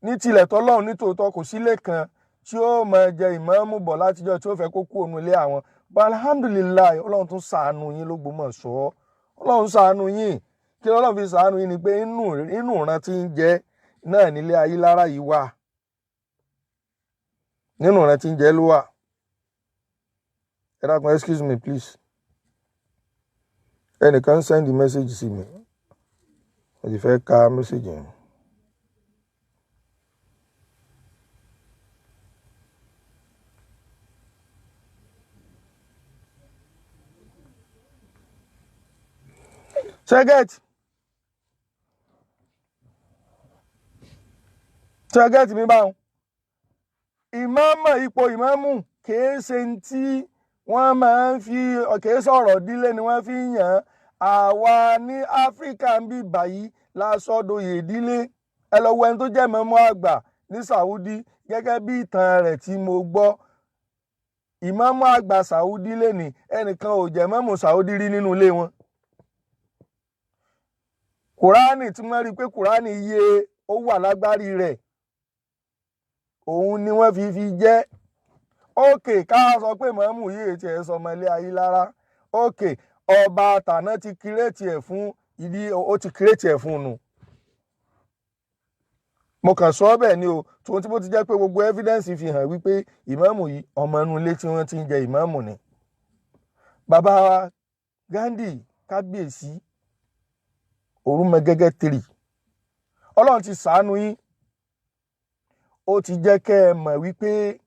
ní tilẹ̀ tọ́lọ́run. Nítòótọ́, kò sílé kan tí ó máa jẹ ìmáàmù bọ̀ látijọ́ tí ó fẹ́ kó kú òun ilé àwọn. But alhamdulillahi, Ọlọ́run tún ṣàánú yín l'Ógbómọ̀ṣọ́. Ọlọ́run ṣàánú yín. Kí Ọlọ́run fi ṣàánú yín ni pé inú ìran tí ń jẹ náà nílé Ayílára yìí wà, nínú ìran tí ń jẹ ló wà. Ẹ dákun, excuse me please, ẹnìkan send message sí mi, mo sì fẹ́ ka message yẹn. Ṣẹ́gẹ́tì ṣẹ́gẹ́tì mi báwọn ìmáàmù, ipò ìmáàmù kìí ṣe tí wọ́n máa ń fi, kìí sọ̀rọ̀ dílé ni wọ́n fi ń yàn án. Àwa ní Áfíríkà ń bí báyìí lásọdọ̀yè ìdílé. Ẹ lọ wo ẹni tó jẹ́ ìmáàmù àgbà ní Saudi, gẹ́gẹ́ bí ìtàn rẹ̀ tí mo gbọ́. Ìmáàmù àgbà Saudi lẹ́ni ẹnìkan ò jẹ́ ìmáàmù Saudi rí nínú ilé wọn. Kùránì tí wọ́n rí i pé Kùránì iye ó wà lágbárí rẹ̀, òun ni wọ́n fi jẹ́. Ókè, ká sọ pé mọ̀ọ́mù yìí ti ẹ̀ sọmọ ilé Ayílára. Ókè, ọba tàná ti kírètì ẹ̀ fún ìdí, ó ti kírètì ẹ̀ fún un nù. Mo kàn sọ bẹ́ẹ̀ ni o, tòun tí bó ti jẹ́ pé gbogbo evidence fi hàn wípé ìmáàmù yìí ọmọ inú ilé tí wọ́n ti ń jẹ ìmáàmù ni. Bàbá wa Gandhi, kábíyèsí Orúmọgẹ́gẹ́ 3, Ọlọ́run ti ṣàánú yín, ó ti jẹ́ kẹ́ ẹ mọ̀ wípé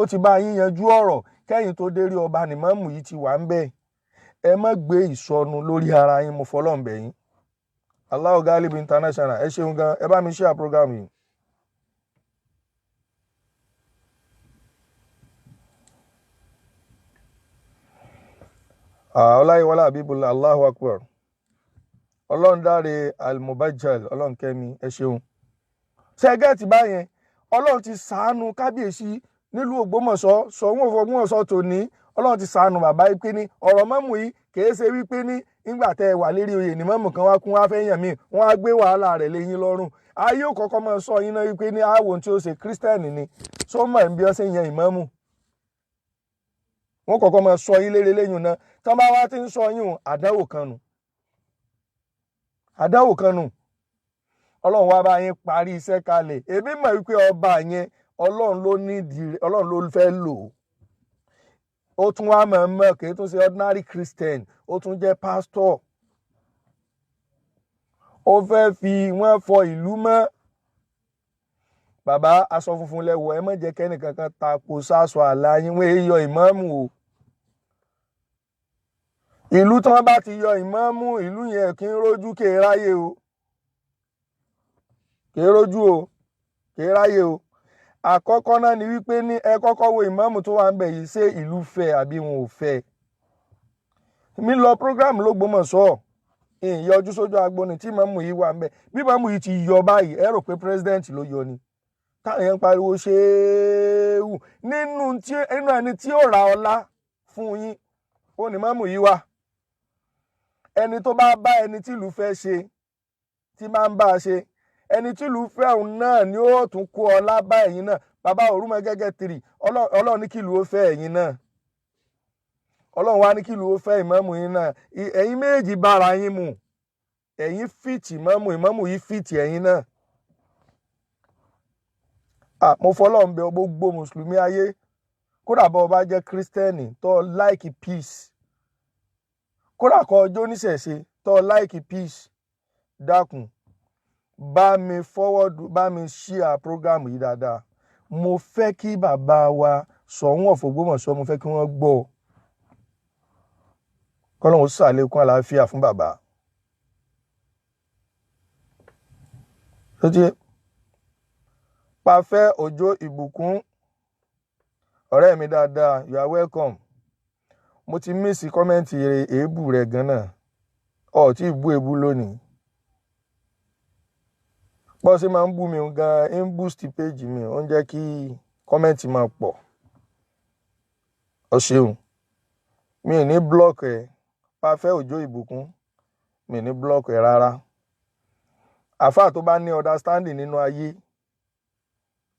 ó ti bá yín yanjú ọ̀rọ̀ kẹ́yìn tó dérí ọba nìmọ̀ọ́mù yìí ti wà ń bẹ̀. Ẹ má gbé ìsọnù lórí ara yín, mo fọlọ́run bẹ̀ yín. Allahu Ghalib International, ẹ ṣeun gan, ẹ bá mi share program yìí. Ọláyíwọlá Abíbùlá, Allahu Akbar. Ọlọ́run dáre Almubajal, Ọlọ́run kẹ́mi, ẹ ṣeun. Ṣẹ́gẹ́tì báyẹn, Ọlọ́run ti ṣàánú kábíyèsí nílùú Ògbómọ̀ṣọ́, Ṣọ̀ún Ògbómọ̀ṣọ́ tòní. Ọlọ́run ti ṣàánú bàbá yìí pé ní ọ̀rọ̀ mọ́mù yìí kìí ṣe wípé ní nígbà tẹ́ ẹ wà lérí oyè ní mọ́mù kan wá kún wá fẹ́ yàn mí, wọ́n á gbé wàhálà rẹ̀ lé yín lọ́rùn. Ayé ò kọ́kọ́ máa sọ yín náà wípé ní àwọn tí ó ṣe kírísítẹ́nì ni sọ́mọ̀ ń bí ọ́ ṣe yan ìmáàmù, wọ́n kọ́kọ́ máa sọ yín lérè lẹ́yìn náà. Tán bá wá ti ń sọ yín, àdánwò kan nù, àdánwò kan nù. Ọlọ́run wá bá yín parí iṣẹ́ kalẹ̀. Èmi mọ̀ wípé ọba yẹn, Ọlọ́run ló nídìí, Ọlọ́run ló fẹ́ lò ó. Ó tún wá mọ̀ mọ̀ kì í tún ṣe ordinary Christian, ó tún jẹ́ pastor. Ó fẹ́ fi wọ́n fọ ìlú mọ́. Bàbá, aṣọ funfun lẹ́wọ̀, ẹ má jẹ́ kẹ́nìkankan tako sáṣọ àlá yín. Wọ́n èyí yọ ìmáàmù o. Ìlú tí wọ́n bá ti yọ ìmáàmù, ìlú yẹn kì í rójú, kì í ráyè o, kì í rójú o, kì í ráyè o. Àkọ́kọ́ náà ni wípé ní ẹ kọ́kọ́ wo ìmáàmù tó wà ń bẹ̀ yìí, ṣé ìlú fẹ́ àbí wọn ò fẹ́. Mi lọ program l'Ógbómọ̀ṣọ́, ìyọjú sójú agbóni tí ìmáàmù yìí wà ń bẹ̀. Bí ìmáàmù yìí ti yọ báyìí, ẹ rò pé president ló yọ ni. Táwọn yẹn ń pariwo ṣéwù nínú ẹni tí ó ra ọlá fún yín, ó ní ìmáàmù yìí wà. Ẹni tó bá bá ẹni tí ìlú fẹ́ ṣe, tí máa ń bá a ṣe, ẹni tí ìlú fẹ́ òun náà ni ó tún kó ọlá bá ẹ̀yin náà. Bàbá Orúmọgẹ́gẹ́ 3, Ọlọ́run ní kí ìlú ó fẹ́ ẹ̀yin náà, Ọlọ́run wá ní kí ìlú ó fẹ́ ìmáàmù yín náà. Ẹ̀yin méjì bára yín mu, ẹ̀yin fìtì ìmáàmù, ìmáàmù yìí fìtì ẹ̀yin náà. Mo fọlọ́run bẹ̀ gbogbo mùsùlùmí ayé, kódà bọ́ ọ bá jẹ́ kírísítẹ́nì tó like peace, kódà kọ́ ọjọ́ oníṣẹ̀ṣe tó like peace, dákun bá mi forward, bá mi share program yìí dáadáa. Mo fẹ́ kí bàbá wa Ṣọ̀ún of Ògbómọ̀ṣọ́, mo fẹ́ kí wọ́n gbọ́. Kọ́lọ́hún ṣàlékún àlàáfíà fún bàbá. Tó ti pàfẹ́ Òjó Ìbùkún, ọ̀rẹ́ mi dáadáa, you are welcome. Mo ti miss comment èébú rẹ̀ gan-an, ọ̀ tí ì bú èébú lónìí. Bọ́ ṣe máa ń bú mi gan-an ń boost page mi, ó ń jẹ́ kí comment máa pọ̀. Ọ ṣeun, mi ì ní block ẹ. Pàfẹ́ Òjó Ìbùkún, mi ì ní block ẹ rárá. Àfáà tó bá ní understanding nínú ayé,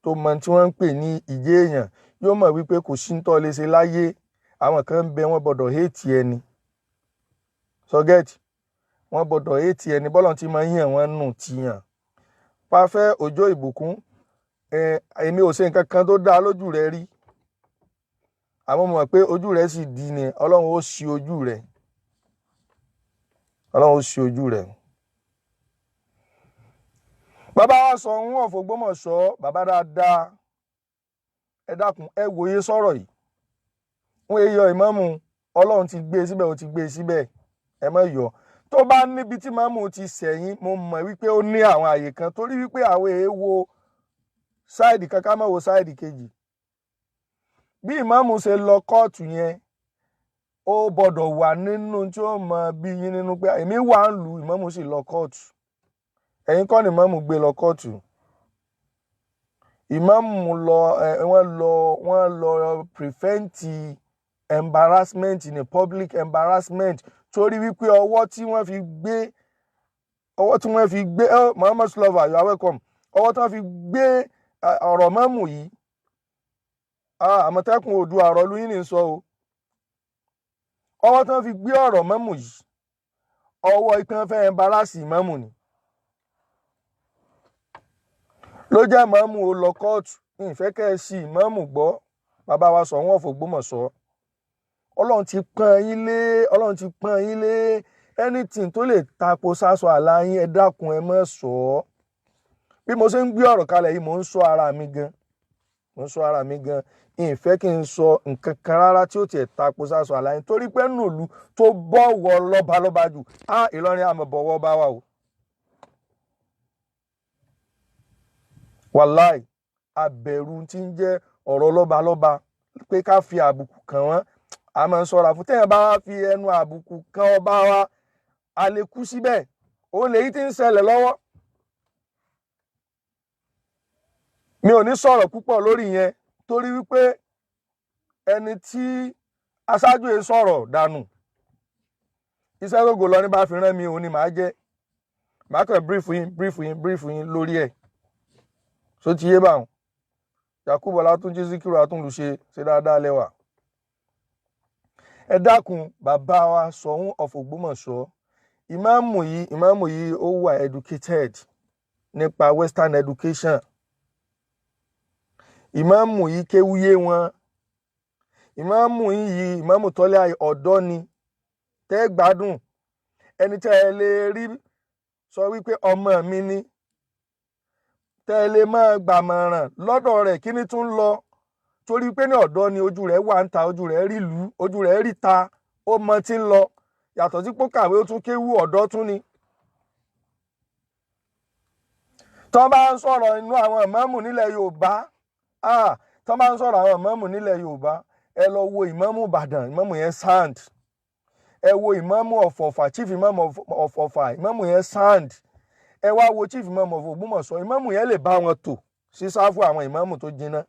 tó mọ tí wọ́n ń pè ní ìjẹ́ èèyàn yóò mọ̀ wípé kò sí ń tọ́ lé ṣe láyé. Àwọn kan ń bẹ, wọ́n gbọ́dọ̀ hate ẹni sọgẹ́tì, wọ́n gbọ́dọ̀ hate ẹni bọ́lọ̀ tí máa ń yàn wọ́n nù tìyàn. Pàfẹ́ Òjó Ìbùkún, èmi ò ṣe nǹkan kan tó dáa lójú rẹ rí, àmọ́ mo mọ̀ pé ojú rẹ sì di ni. Ọlọ́run ó ṣí ojú rẹ, Ọlọ́run ó ṣí ojú rẹ. Bàbá wa sọ ohun of Ògbómọ̀ṣọ́, bàbá dáadáa, ẹ dákun, ẹ wòye sọ̀rọ̀ yìí. Wọ́n yọ ìmáàmù, Ọlọ́run ti gbé e síbẹ̀, ó ti gbé e síbẹ̀, ẹ má yọ. Tó bá níbi tí ìmáàmù ti sẹ̀yìn, mo mọ̀ wípé ó ní àwọn àyè kan, torí wípé àwọn èèwọ̀ side kan ká má wo side kejì. Bí ìmáàmù ṣe lọ kóòtù yẹn, ó gbọ́dọ̀ wà nínú tí ó mọ bí yín nínú pé èmi wà ń lu ìmáàmù sì lọ kóòtù. Ẹ̀yin kọ́ ni ìmáàmù gbé lọ kóòtù. Ìmáàmù lọ, ẹ wọ́n lọ prevent embarrassment ní public embarrassment, torí wípé ọwọ́ tí wọ́n fi gbé, oh, Muhammad Slova, you are welcome. Ọwọ́ tí wọ́n fi gbé ọ̀rọ̀ mọ́mù yìí, Àmọ̀tẹ́kùn Oòduà, ọ̀rọ̀ lóyún ní sọ o. Ọwọ́ tí wọ́n fi gbé ọ̀rọ̀ mọ́mù yìí, ọwọ́ ìpín fẹ́ embarrass ìmáàmù ni ló jẹ́ ìmáàmù ó lọ kóòtù. Ìfẹ́ kẹ́ ẹ sí ìmáàmù gbọ́. Bàbá wa Ṣọ̀ún of Ògbómọ̀ṣọ́, Ọlọ́run ti pọ́n yín lé, Ọlọ́run ti pọ́n yín lé. Anything tó lè tapo sásọ àlá yín, ẹ dákun, ẹ má sọ ọ́. Bí mo ṣe ń gbé ọ̀rọ̀ kalẹ̀ yìí, mò ń sọ ara mi gan, mò ń sọ ara mi gan. Ìfẹ́ kí n sọ nǹkan kan rárá tí ó tiẹ̀ tapo sásọ àlá yín, torí pé nùlù tó bọ̀wọ̀ lọ́balọ́ba jù á Ìlọrin, àmọ̀ bọ̀wọ̀ bá wà o. Wàláì, abẹ̀rù tí ń jẹ́ ọ̀rọ̀ lọ́balọ́ba pé ká fi àbùkù kàn wọ́n, a máa ń ṣọ́ra fún. Téèyàn bá wá fi ẹnu àbùkù kan ọba wa, a lè kú síbẹ̀. Òun lèyí tí ń ṣẹlẹ̀ lọ́wọ́. Mi ò ní sọ̀rọ̀ púpọ̀ lórí yẹn, torí wípé ẹni tí aṣáájú yìí sọ̀rọ̀ dànù, iṣẹ́ gbogbo lọ ní bá fi rán mi, òun ni màá jẹ́. Màá kàn brief yín, brief yín, brief yín lórí ẹ̀. So ti yé báwọn. Yakubu Ọlátúnjí Síkírù Àtúnlùṣe, ṣe dáadáa lẹ́wà. Ẹ dákun, bàbá wa Ṣọ̀ún of Ògbómọ̀ṣọ́, ìmáàmù yìí, ìmáàmù yìí ó wà educated nípa western education. Ìmáàmù yìí kéwúyé wọn. Ìmáàmù yìí, ìmáàmù tọ́lẹ̀ ọ̀dọ́ ni tẹ́ gbádùn, ẹni tẹ́ ẹ lè rí sọ wípé ọmọ mi ni, tẹ́ ẹ lè máa gbàmọ̀ràn lọ́dọ̀ rẹ̀ kí ni tún lọ, torí pé ní ọ̀dọ́ ni, ojú rẹ̀ wà ń ta, ojú rẹ̀ rí lù, ojú rẹ̀ rí ta, ó mọ tí ń lọ. Yàtọ̀ sí pé kàwé, ó tún kéwú, ọ̀dọ́ tún ni. Tọ́ bá ń sọ̀rọ̀ inú àwọn ìmáàmù nílẹ̀ Yorùbá, tọ́ bá ń sọ̀rọ̀ àwọn ìmáàmù nílẹ̀ Yorùbá, ẹ lọ wo ìmáàmù Ìbàdàn, ìmáàmù yẹn sound. Ẹ wo ìmáàmù of Ọ̀fà, chief ìmáàmù of Ọ̀fà, ìmáàmù yẹn sound. Ẹ wá wo chief ìmáàmù of Ògbómọ̀ṣọ́, ìmáàmù yẹn lè bá wọn tò sí sáfù àwọn ìmáàmù tó jiná.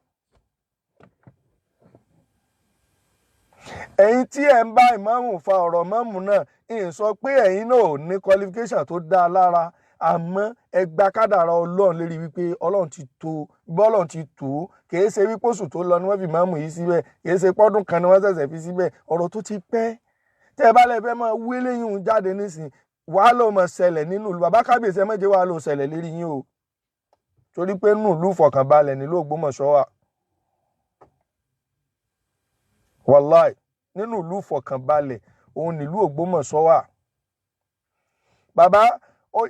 Ẹ̀yin tí ẹ̀ ń bá ìmáàmù fa ọ̀rọ̀ ìmáàmù náà, ń sọ pé ẹ̀yin náà ò ní qualification tó dáa lára, àmọ́ ẹ gba kádàrá Ọlọ́run lérí wípé Ọlọ́run ti tó, bọ́lọ́run ti tó. Kìí ṣe wípé oṣù tó lọ ni wọ́n fi ìmáàmù yìí síbẹ̀, kìí ṣe pọ́dún kan ni wọ́n ṣẹ̀ṣẹ̀ fi síbẹ̀. Ọ̀rọ̀ tó ti pẹ́, tẹ́ ẹ bá lè fẹ́ máa wé léyìn òun jáde nísìn, wàhálà ó máa ṣẹlẹ̀ nínú ìlú. Bàbá kábíyèsí, ẹ má jẹ́ wàhálà ó ṣẹlẹ̀ lérí yín o, torí pé nínú ìlú ìfọ̀kànbalẹ̀ nílùú Ògbómọ̀ṣọ́ wà. Wàláì, nínú ìlú ìfọ̀kànbalẹ̀ òun nílùú Ògbómọ̀ṣọ́ wà. Bàbá,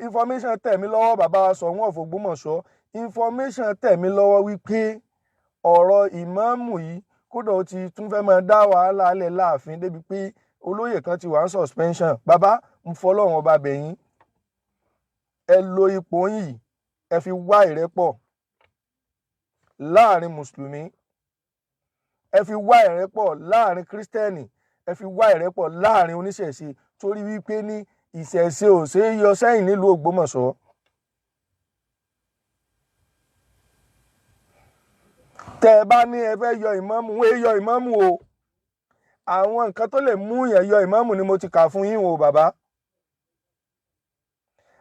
information tẹ̀ mí lọ́wọ́, bàbá Ṣọ̀ún of Ògbómọ̀ṣọ́, information tẹ̀ mí lọ́wọ́ wípé ọ̀rọ̀ ìmáàmù yìí kódà ó ti tún fẹ́ máa dá wàhálà alẹ́ láàfin, débi pé olóyè kan ti wà ní suspension. Bàbá, ń fọlọ́run ọba bẹ̀yìn, ẹ lo ipò yìí, ẹ fi wá ìrẹ́pọ̀ láàrin mùsùlùmí, ẹ fi wá ìrẹ́pọ̀ láàrin kírísítẹ́nì, ẹ fi wá ìrẹ́pọ̀ láàrin oníṣẹ̀ṣe, torí wípé ní ìṣẹ̀ṣe ò ṣeé yọ sẹ́yìn nílùú Ògbómọ̀ṣọ́. Tẹ́ ẹ bá ní ẹ fẹ́ yọ ìmáàmù, wọ́n yọ ìmáàmù o. Àwọn nǹkan tó lè mú yẹn yọ ìmáàmù ni mo ti kà fún yín o bàbá.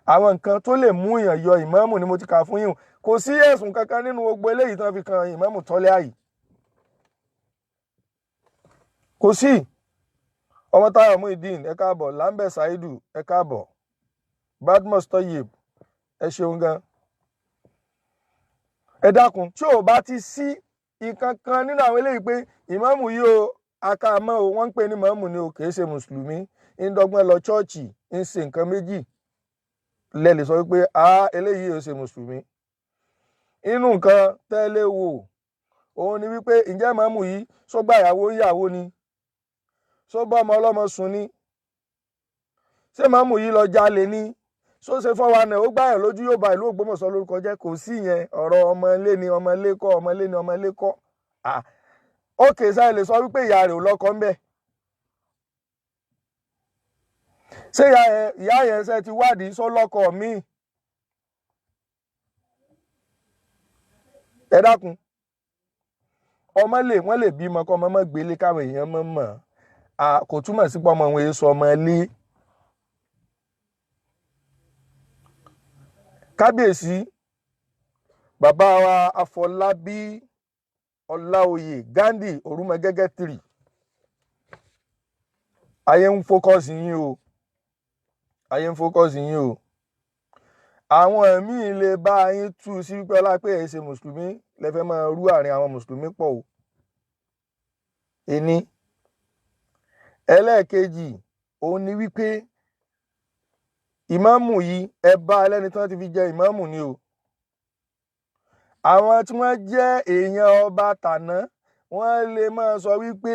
Àwọn nǹkan tó lè mú èèyàn yọ ìmáàmù ni mo ti kà fún yín. Kò sí ẹ̀sùn kankan nínú gbogbo eléyìí tán fi kan ìmáàmù Tọ́lẹ́à yìí, kò sí. Ọmọtáyọ̀ Muideen, ẹ káàbọ̀. Lambẹ Saidu, ẹ káàbọ̀. Badmus Toyib, ẹ ṣeun gan. Ẹ dákun, tí ò bá ti sí nǹkan kan nínú àwọn eléyìí pé ìmáàmù yìí o, akáàmọ́ o, wọ́n ń pè ní ìmáàmù ni o, kì í ṣe mùsùlùmí, ń dọ́gbọ́n lọ chọ́ọ̀chì, ń ṣe nǹkan méjì, lẹ lè sọ wípé a eléyìí ò ṣe mùsùlùmí. Inú nǹkan tẹ́lẹ̀ wò òun ni wípé ǹjẹ́ ìmáàmù yìí sógbà ìyàwó ìyàwó ni, só bá ọmọ ọlọ́mọ sùn ni, ṣé ìmáàmù yìí lọ jalè ni, só ṣe fọwọ́ àná ó gbáyàn lójú, yóò ba ìlú Ògbómọ̀ṣọ́ lórúkọ jẹ́. Kò sí yẹn. Ọ̀rọ̀ ọmọ ilé ni, ọmọ ilé kọ́, ọmọ ilé ni, ọmọ ilé kọ́. Ókè sáà lè sọ wípé ìyá rẹ̀ ò lọ́kọ ń bẹ̀. Ṣé ìyá yẹn ṣe ti wádìí só lọ́kọ míì? Ẹ dákun, ọmọ lè wọ́n lè bímọ kọ́ ọmọ mọ́ gbélé káwọn èèyàn mọ́ mọ́, kò túmọ̀ sí pé ọmọ òun èso ọmọ ilé. Kábíyèsí bàbá wa Afọlábí Ọláoyè Gandhi Orúmọgẹ́gẹ́ 3, ayé ń fókọ́sì yín o, ayé ń fókọ́sì yín o. Àwọn míì lè bá yín tú sí wípé ọlá pé ẹ ṣe mùsùlùmí lẹ fẹ́ máa rú àárín àwọn mùsùlùmí pọ̀ o. Ení ẹlẹ́ẹ̀kejì òun ni wípé ìmáàmù yìí ẹ bá ẹlẹ́ni tí wọ́n ti fi jẹ ìmáàmù ni o. Àwọn tí wọ́n jẹ́ èèyàn ọba tàná wọ́n lè máa sọ wípé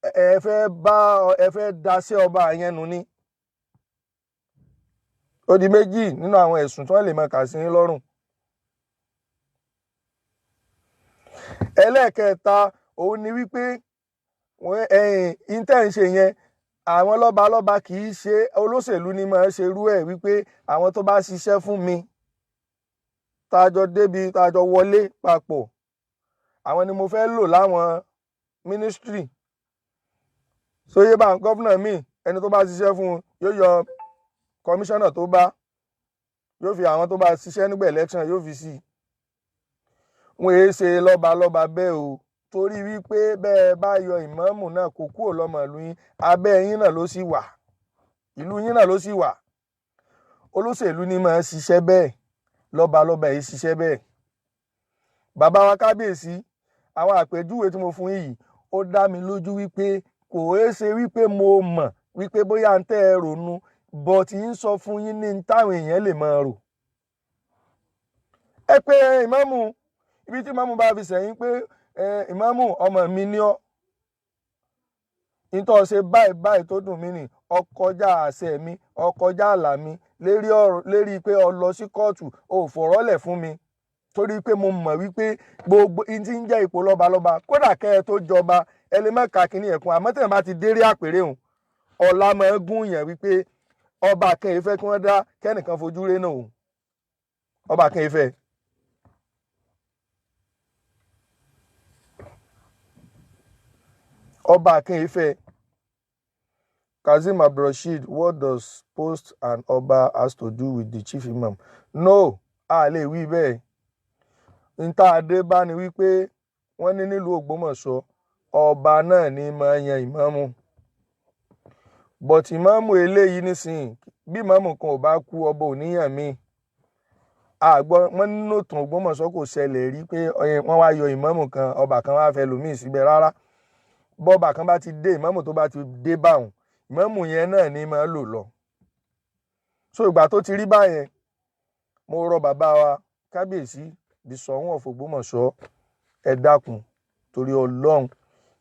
ẹ fẹ́ bá ẹ fẹ́ daṣẹ́ ọba yẹn nù ni. Ó di méjì nínú àwọn ẹ̀sùn tí wọ́n lè máa kà sí yín lọ́rùn. Ẹlẹ́ẹ̀kẹta òun ni wípé ẹ̀yìn tẹ́ ń ṣe yẹn, àwọn lọ́balọ́ba kì í ṣe olóṣèlú ni máa ṣe irú ẹ̀, wípé àwọn tó bá ṣiṣẹ́ fún mi tá a jọ débi tá a jọ wọlé papọ̀, àwọn ni mo fẹ́ lò láwọn mínísítírì. Sóyè bá gọ́fúnà míì, ẹni tó bá ṣiṣẹ́ fún un yóò yọ kọmíṣánná tó bá, yóò fi àwọn tó bá ṣiṣẹ́ nígbà election yóò fi sí i. Wọn èé ṣe lọ́balọ́ba bẹ́ẹ̀ o, torí wípé bẹ́ẹ̀ bá yọ ìmáàmù náà kó kúrò lọ́mọ ìlú yín, abẹ́ yín náà ló sì wà, ìlú yín náà ló sì wà. Olóṣèlú ni máa ṣiṣẹ́ bẹ́ẹ̀, lọ́balọ́ba yìí ṣiṣẹ́ bẹ́ẹ̀. Bàbá wa kábíyèsí, àwọn àpèjúwe tí mo fún yìí ó dá mi lójú wípé kò é ṣe wípé mo mọ̀ wípé bóyá ń tẹ́ ẹ ronú, bọ̀ tí ń sọ fún yín ní táwọn èèyàn lè máa rò. Ẹ pé ìmáàmù, ibi tí ìmáàmù bá fi sẹ́yìn pé ìmáàmù ọmọ mi ní ọ́, nítorí ṣe báyìí báyìí tó dùn mí nì, ọkọjá àṣẹ mi, ọkọjá àlà mi lérí ọ̀rọ̀, lérí pé ọ lọ sí kóòtù ò fọ̀rọ̀lẹ̀ fún mi, torí pé mo mọ̀ wípé gbogbo n tí ń jẹ́ ipò lọ́balọ́ba, kódà kẹ́ ẹ tó jọba ẹ lè má ka kínní ẹ̀kún, àmọ́ tẹ̀yìn bá ti dérí àpèrè òun ọ̀la máa ń gún yàn wípé ọba kan ìfẹ́ kí wọ́n dá kẹ́nìkan fojú ré náà òun, ọba kan ìfẹ́. Ọba kan ìfẹ́. Kazeem Abdulrasheed, what does post and ọba has to do with the chief imam? No, a lè wí bẹ́ẹ̀. N tá a dé bá ni wípé wọ́n ní nílùú Ògbómọ̀ṣọ́ ọba náà ní máa yan ìmáàmù. But ìmáàmù eléyìí nísìnyí, bí ìmáàmù kan ò bá kú ọba ò níyàn míì. Àgbọ̀ wọ́n nínú ìtàn Ògbómọ̀ṣọ́ kò ṣẹlẹ̀ rí pé wọ́n wá yọ ìmáàmù kan, ọba kan wá fẹ́ lòmíì síbẹ̀ rárá. Bọ́ba kan bá ti dé, ìmáàmù tó bá ti dé báwọn, ìmáàmù yẹn náà ní máa lò lọ. So ìgbà tó ti rí báyẹn, mo rọ bàbá wa kábíyèsí the Ṣọ̀ún of Ògbómọ̀ṣọ́, ẹ dákun torí Ọlọ́run,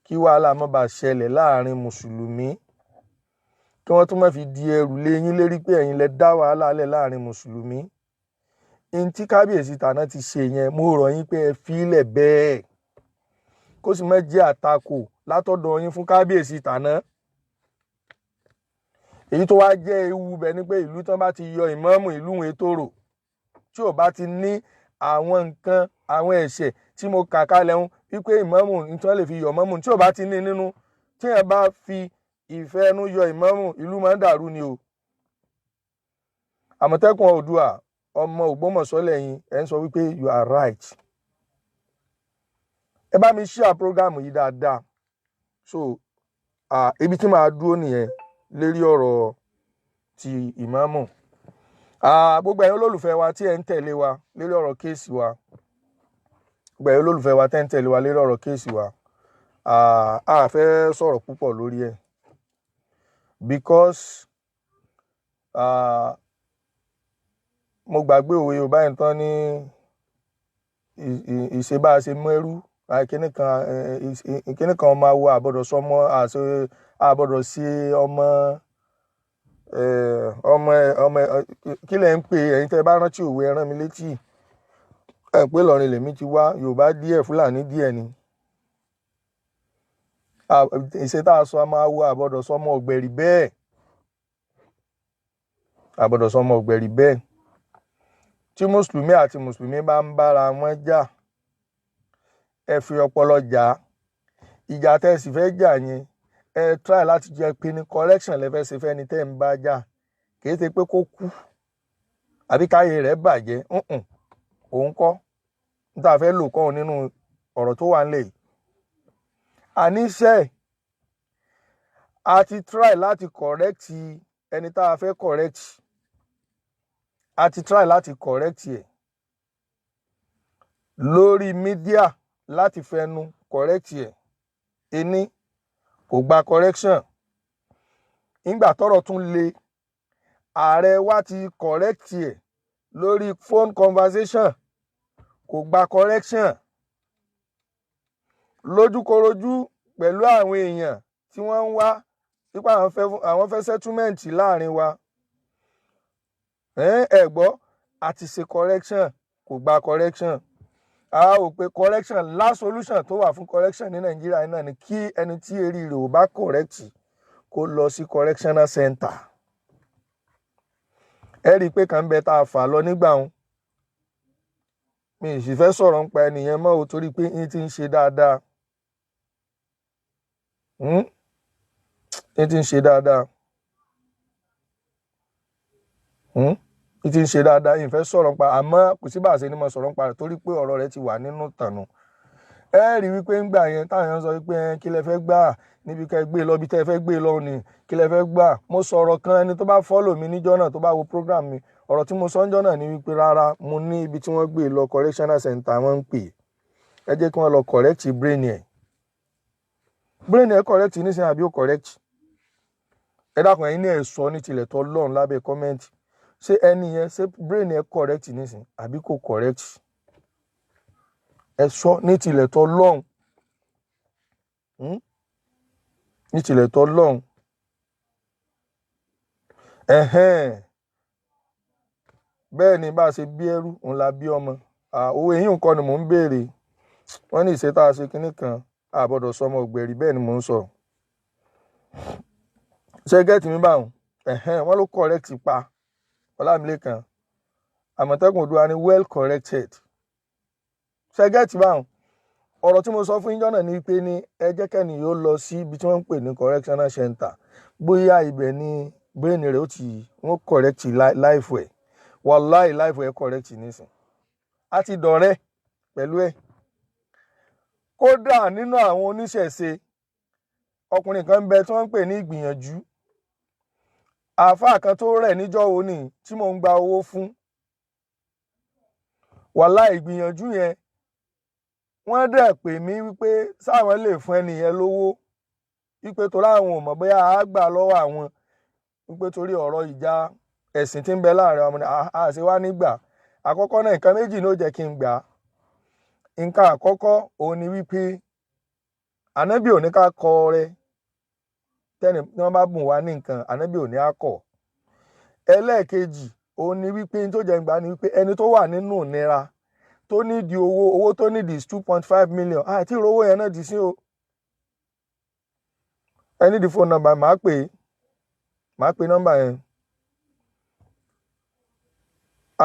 kí wàhálà má bàa ṣẹlẹ̀ láàrin mùsùlùmí, kí wọ́n tún má fi di ẹrù lé yín lérí pé ẹ̀yin lẹ dá wàhálà lẹ̀ láàrin mùsùlùmí. N tí kábíyèsí tàná ti ṣe yẹn, mo rọ̀ yín pé ẹ fílẹ̀ bẹ́ẹ̀, kó sì má jẹ́ àtakò látọ̀dọ̀ yín fún kábíyèsí tàná. Èyí tó wá jẹ́ ewu bẹ̀ ni pé ìlú tán bá ti yọ ìmáàmù ìlú wọn tòrò, tí ò bá ti ní àwọn nǹkan àwọn ẹ̀ṣẹ̀ tí mo kà kalẹ̀ ń wípé ìmáàmù ní tí wọ́n lè fi yọ ìmáàmù, tí ò bá ti ní nínú, tí ẹ bá fi ìfẹ́ ẹnu yọ ìmáàmù, ìlú máa ń dàrú ni o. Àmọ̀tẹ́kùn Oòduà, ọmọ Ògbómọ̀ṣọ́ lẹ́yìn, ẹ̀ ń sọ wípé you are right. Ẹ bá mi share program yìí dáadáa. So ibi tí màá dúró nìyẹn lérí ọ̀rọ̀ ti ìmáàmù. Gbogbo ẹ̀yin olólùfẹ́ wa tí ẹ̀ ń tẹ̀lé wa lérí ọ̀rọ̀ case wa, gbogbo ẹ̀yin olólùfẹ́ wa tẹ́ ń tẹ̀lé wa lérí ọ̀rọ̀ case wa, a fẹ́ sọ̀rọ̀ púpọ̀ lórí ẹ̀ because mo gbàgbé òwe Yorùbá yẹn tán ní ìṣe bá a ṣe mú ẹrú, kíní kan, kíní kan, ọmọ awo àbọ̀dọ̀ sọmọ àṣẹ àbọ̀dọ̀ sí ọmọ ọmọ ọmọ. Kí lẹ̀ ń pè? Ẹ̀yin tẹ́ ẹ bá rántí òwe, ẹ rán mi létí. Ẹ pé Ìlọrin lèmi ti wá, Yorùbá díẹ̀, Fúlàní díẹ̀ ni. Ìṣe tá a sọ ọmọ awo àbọ̀dọ̀ sọmọ ọ̀gbẹ̀rì bẹ́ẹ̀, àbọ̀dọ̀ sọmọ ọ̀gbẹ̀rì bẹ́ẹ̀. Tí mùsùlùmí àti mùsùlùmí bá ń bára wọn jà, ẹ fi ọpọlọ jà á. Ìjà tẹ́ ẹ sì fẹ́ jà yẹn, ẹ try láti jẹ́ pé ní correction lẹ fẹ́ ṣe fẹ́ni tẹ́ ń bá jà, kì í ṣe pé kó kú àbí káyé rẹ̀ bàjẹ́. Òun kọ́ n tá a fẹ́ lò kọ́ òun nínú ọ̀rọ̀ tó wà nílẹ̀ yìí. Àníṣe a ti try láti correct ẹni tá a fẹ́ correct, a ti try láti correct ẹ̀ lórí media, láti fẹnu correct ẹ̀, ení kò gba correction. Nígbà tọ́rọ̀ tún le, ààrẹ wa ti correct ẹ̀ lórí phone conversation, kò gba correction. Lójúkorojú pẹ̀lú àwọn èèyàn tí wọ́n ń wá nípa àwọn fẹ́ settlement láàrin wa, ẹ gbọ́, a ti ṣe correction, kò gba correction. A wò pé correction, last solution tó wà fún correction ní Nàìjíríà náà ni kí ẹni tí eré rẹ̀ ò bá correct kó lọ sí correctional center. Ẹ rí i pé kàn ń bẹ tá a fà lọ nígbà wọn. Mi ì sì fẹ́ sọ̀rọ̀ nípa ẹnìyẹn mọ́ o, torí pé yín ti ń ṣe dáadáa. Yín ti ń ṣe dáadáa. Yín ti ń ṣe dáadáa. Yín fẹ́ sọ̀rọ̀ nípa, àmọ́ kò sí bá a ṣe ní mo sọ̀rọ̀ nípa rẹ̀, torí pé ọ̀rọ̀ rẹ̀ ti wà nínú tànù. Ẹ rí wípé ńgbà yẹn táwọn èèyàn sọ wípé kí lẹ fẹ́ gbà níbi ká gbé lọ bí tẹ́ ẹ fẹ́ gbé lọ ni, kí lẹ fẹ́ gbà? Mo sọ̀rọ̀ kan, ẹni tó bá follow mi níjọ́ náà, tó bá wo program mi, ọ̀rọ̀ tí mo sọ níjọ́ náà ni wípé rárá, mo ní ibi tí wọ́n gbé lọ, correctional center wọ́n ń pè é. Ẹ jẹ́ kí wọ́n lọ correct brain ẹ̀. Brain ẹ̀ correct nísìnyí àbí ó correct? Ẹ dákun, ẹ̀yin ní ẹ̀ sọ ní tilẹ̀ tọ́ lọ́run lábẹ́ comment. Ṣé ẹni yẹn, ṣé brain ẹ̀ correct nísìnyí àbí kò correct? Ẹ sọ ní tilẹ̀ tọ́ lọ́run. Ní tilẹ̀ tọ́ lọ́run. Ẹ̀hẹ́n, bẹ́ẹ̀ ni, bá a ṣe bí ẹrú òun la bí ọmọ. Owó eyín nǹkan ni mò ń béèrè. Wọ́n ní ìṣe tá a ṣe kinní kan àbọ̀dọ̀ sọmọ ògbẹ̀rì, bẹ́ẹ̀ ni mò ń sọ. Ṣé get mi báwọn? Ẹ̀hẹ́n, wọ́n ló correct pa. Ọlámilékan Àmọ̀tẹ́kùn Oòduà ni well corrected. Ṣé get báwọn? Ọ̀rọ̀ tí mo sọ fún yín jọ́nà ni pé ní ẹ jẹ́ kẹ́ni yóò lọ sí ibi tí wọ́n ń pè ní correctional center, bóyá ibẹ̀ ni brain rẹ̀ ó ti wọ́n correct life ẹ̀. Wàláì, life ẹ̀ correct nísìn, a ti dọ̀rẹ́ pẹ̀lú ẹ̀. Kódà nínú àwọn oníṣẹ̀ṣe, ọkùnrin kan ń bẹ tí wọ́n ń pè ní Ìgbìyànjú, àáfàá kan tó rẹ̀ níjọ́ wo ni tí mò ń gba owó fún. Wàláì, Ìgbìyànjú yẹn, wọ́n dẹ̀ pè mí wípé sáwọn lè fún ẹnì yẹn lówó, wípé torí àwọn ò mọ̀ bóyá a gbà lọ́wọ́ àwọn, wípé torí ọ̀rọ̀ ìjà ẹ̀sìn tí ń bẹ láàrin àwọn ní àṣẹ wá nígbà àkọ́kọ́ náà. Nǹkan méjì ló jẹ́ kí n gbà á. Nǹkan àkọ́kọ́ òun ni wípé Ànábì ò ní ká kọ ọrẹ tẹ́ni tí wọ́n bá bùn wá ní nǹkan, Ànábì ò ní á kọ̀. Ẹlẹ́ẹ̀kejì òun ni wípé tó jẹ́ gbà ni wípé ẹni tó wà nínú ìnira, tó nídìí owó, owó tó nídìí is 2.5 million, àti ìrówó yẹn náà di sí o. Ẹ nídìí phone number, màá pè é, màá pè nọ́mbà yẹn.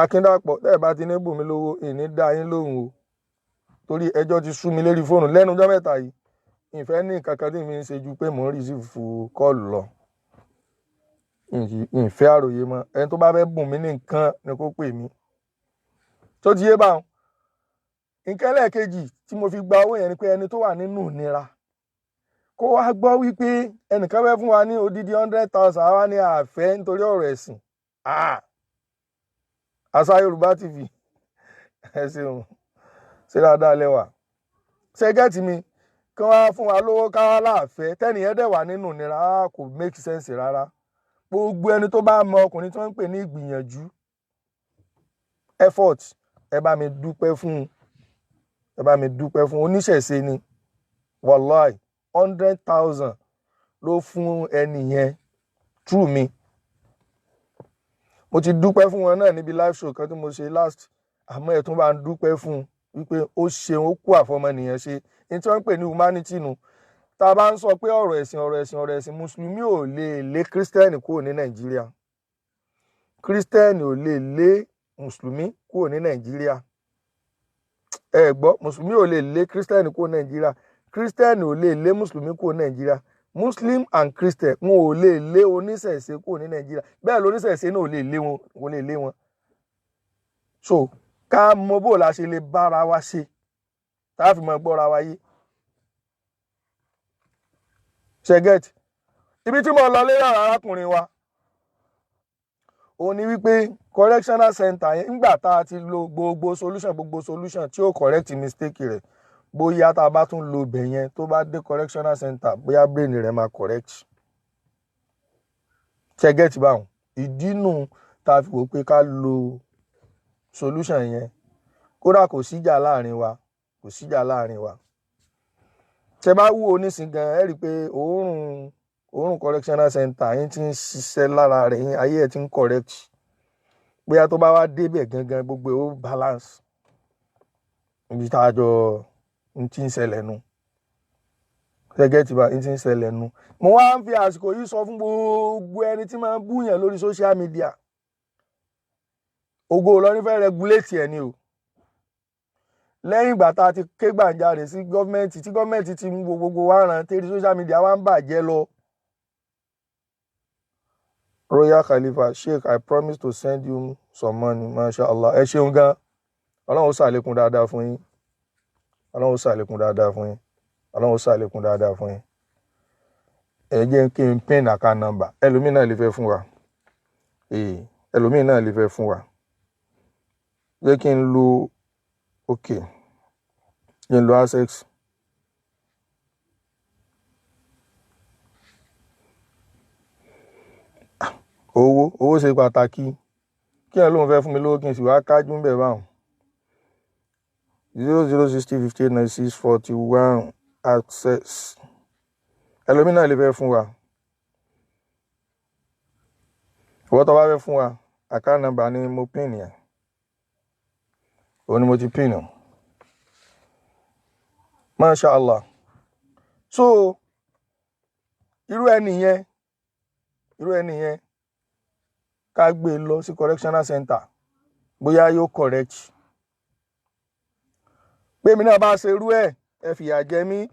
Akíndàpọ̀, tẹ́ ẹ bá ti ní bùnmi lówó, ìní dá yín lóhùn o, torí ẹjọ́ ti sú mi lérí fóònù lẹ́nu ọjọ́ mẹ́ta yìí. Ìfẹ́ ní nǹkan kan tí mi ń ṣe ju pé mò ń receive call lọ. Ìfẹ́ àròyé mọ́. Ẹni tó bá fẹ́ bùn mí ní nǹkan ni kó pè mí. Tó ti yé báwọn. Nǹkan ẹlẹ́ẹ̀kejì tí mo fi gba owó yẹn ni pé ẹni tó wà nínú ìnira kó wá gbọ́ wípé ẹnìkan fẹ́ fún wa ní odidi 100,000, àwa ní àfẹ́ nítorí ọ̀rọ̀ ẹ̀sìn. Àṣà Yorùbá TV, ẹ ṣeun, ṣe dáadáa lẹ́wà. Ṣe get mi? Kí wọ́n á fún wa lówó káwá láàfẹ́, tẹ́nìyẹn dẹ̀ wà nínú ìnira, kò make sense rárá. Gbogbo ẹni tó bá mọ ọkùnrin tí wọ́n ń pè ní ìgbìyànjú, effort, ẹ bá mi dúpẹ́ fún un, ẹ bá mi dúpẹ́ fún oníṣẹ̀ṣe ni. Wàláì, 100,000 ló fún ẹni yẹn through mi. Mo ti dúpẹ́ fún wọn náà níbi live show kan tí mo ṣe last, àmọ́ ẹ̀ tún bá ń dúpẹ́ fún un wípé ó ṣeun, ó kú àfọmọnìyàn ṣe ní tí wọ́n ń pè ní humanity nu. Tá a bá ń sọ pé ọ̀rọ̀ ẹ̀sìn, ọ̀rọ̀ ẹ̀sìn, ọ̀rọ̀ ẹ̀sìn, mùsùlùmí ò lè lé kírísítẹ́nì kúrò ní Nàìjíríà, kírísítẹ́nì ò lè lé mùsùlùmí kúrò ní Nàìjíríà. Ẹ gbọ́, mùsùlùmí ò lè lé kírísítẹ́nì kúrò ní Nàìjíríà, kírísítẹ́nì ò lè lé mùsùlùmí kúrò ní Nàìjíríà, muslim and christian wọn ò lè lé oníṣẹ̀ṣe kúrò ní Nàìjíríà, bẹ́ẹ̀ lóníṣẹ̀ṣe náà ò lè lé wọn, ò lè lé wọn. So ká mọ bó la ṣe lè bára wa ṣe tá a fi mọ gbọ́ra wa yé. Ṣe get ibi tí mo lọ lé ọ̀rọ̀ arákùnrin wa? Òun ni wípé correctional center yẹn, ńgbà tá a ti lo gbogbo solution, gbogbo solution tí ó correct mistake rẹ̀, bóyá tá a bá tún lo ibẹ̀ yẹn, tó bá dé correctional center, bóyá brain rẹ̀ máa correct. Ṣe get báwọn? Ìdínú tá a fi wò pé ká lo solution yẹn, kódà kò síjà láàrin wa, kò síjà láàrin wa. Tẹ bá wú onísìn gan, ẹ rí i pé òórùn correctional center yín ti ń ṣiṣẹ́ lára rẹ̀ yín, ayé ẹ̀ ti ń correct. Bóyá tó bá wá débẹ̀ gangan, gbogbo ẹ̀ ó balance. Ibi tá a jọ ń ti ń ṣẹlẹ̀ nu gẹ́gẹ́ tí bá ń ti ń ṣẹlẹ̀ nu. Mo wá ń fi àsìkò yìí sọ fún gbogbo ẹni tí máa ń búyàn lórí social media, Ògo Ìlọrin fẹ́ regulate ẹ̀ ni o. Lẹ́yìn ìgbà tá a ti ké gbàǹjarè sí gọ́ọ̀mẹ̀ntì, tí gọ́ọ̀mẹ̀ntì ti mú gbogbo wa ràn tẹ́rí, social media wa ń bàjẹ́ lọ. Royal Khalifa Sheikh, I promise to send you some money. Masha Allah, ẹ ṣeun gan. Ọlọ́run ó ṣàlékún dáadáa fún yín, Ọlọ́run ó ṣàlékún dáadáa fún yín, Ọlọ́run ó ṣàlékún dáadáa fún yín. Ẹ jẹ́ kí n pin account number. Ẹlòmíì náà lè fẹ́ fún wa, ẹlòmíì náà lè fẹ́ fún wa. Jẹ́ kí n lo, ok, kí n lo Access. Owó ṣe pàtàkì. Kí ẹ lóun fẹ́ fún mi lówó, kí n sì wá kájú ń bẹ̀ báwọn. 0060589641, Access. Ẹlòmíì náà lè fẹ́ fún wa. Ìwọ tó bá fẹ́ fún wa, account number ni mo pin yẹn, òun ni mo ti pin o. Masha Allah. So irú ẹni yẹn, ká gbé e lọ sí correctional center, bóyá yóò correct. Pé mi náà bá ṣe irú ẹ̀, ẹ fìyà jẹ mí,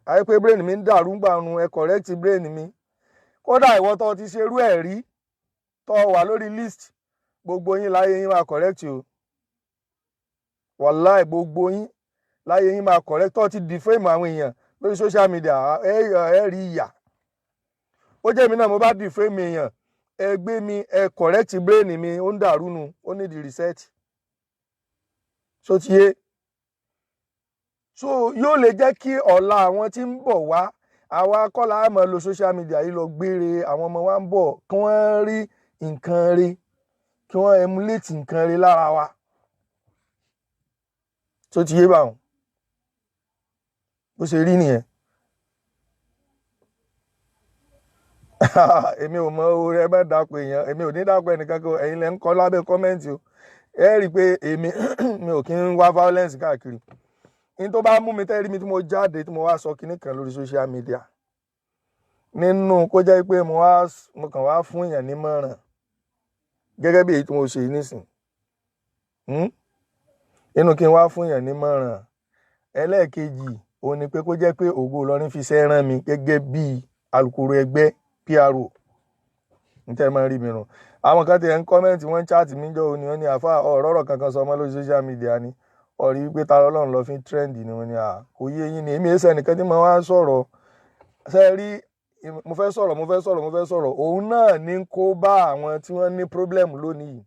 àyè pé brain mi ń dàrú gbàrún, ẹ correct brain mi. Kódà ìwọ tó ti ṣe irú ẹ̀ rí, tó wà lórí list, gbogbo yín láyé yín máa correct o. Wàláì, gbogbo yín láyé yín máa correct. Tó ti defame àwọn èèyàn lórí social media, ẹ rí ìyà. Ó jẹ́ mi náà mo bá defame èèyàn, ẹ gbé mi, ẹ correct brain mi, ó ń dàrú nu, ó ní di reset. So ti yé? So yóò lè jẹ́ kí ọ̀la àwọn tí ń bọ̀ wá, àwa kọ́ la máa lo social media yìí lọ gbére. Àwọn ọmọ wa ń bọ̀, kí wọ́n rí nǹkan rí, kí wọ́n emulate nǹkan rí lára wa. Tó ti yé báwọn? Bó ṣe rí nìyẹn. Èmi ò mọ orí ẹ bá dàpọ̀ èèyàn, èmi ò ní dàpọ̀ ẹnìkan kan. Ẹ̀yin lẹ́ ń kọ́ lábẹ́ comment o. Ẹ rí i pé èmi mi ò kí ń wá violence káàkiri. Ní tó bá mú mi tẹ́rí mi tí mo jáde, tí mo wá sọ kinní kan lórí social media, nínú kó jẹ́ pé mo kàn wá fún èèyàn nímọ̀ràn gẹ́gẹ́ bí èyí tí mo ṣe yìí nísìn, Nínú kí n wá fún èèyàn nímọ̀ràn. Ẹlẹ́ẹ̀kejì òun ni pé kó jẹ́ pé Ògo Ìlọrin fi iṣẹ́ rán mi gẹ́gẹ́ bí alukoro ẹgbẹ́, PRO. N tẹ́ máa rí mi rùn. Àwọn kan tiẹ̀ ń comment, wọ́n ń chat mi jọ òní, wọ́n ní àfa ọ̀rọ̀ kankan sọ ọmọ lórí social media ni ọ̀rí wípé Ta Lọ́lọ́run lọ fi ń trend ni. Wọ́n ní à kò yé yín ni, èmi ẹsẹ̀ nìkan tí mo wá ń sọ̀rọ̀ ṣe rí. Mo fẹ́ sọ̀rọ̀, mo fẹ́ sọ̀rọ̀, mo fẹ́ sọ̀rọ̀. Òun náà ní kó bá àwọn tí wọ́n ní problem lónìí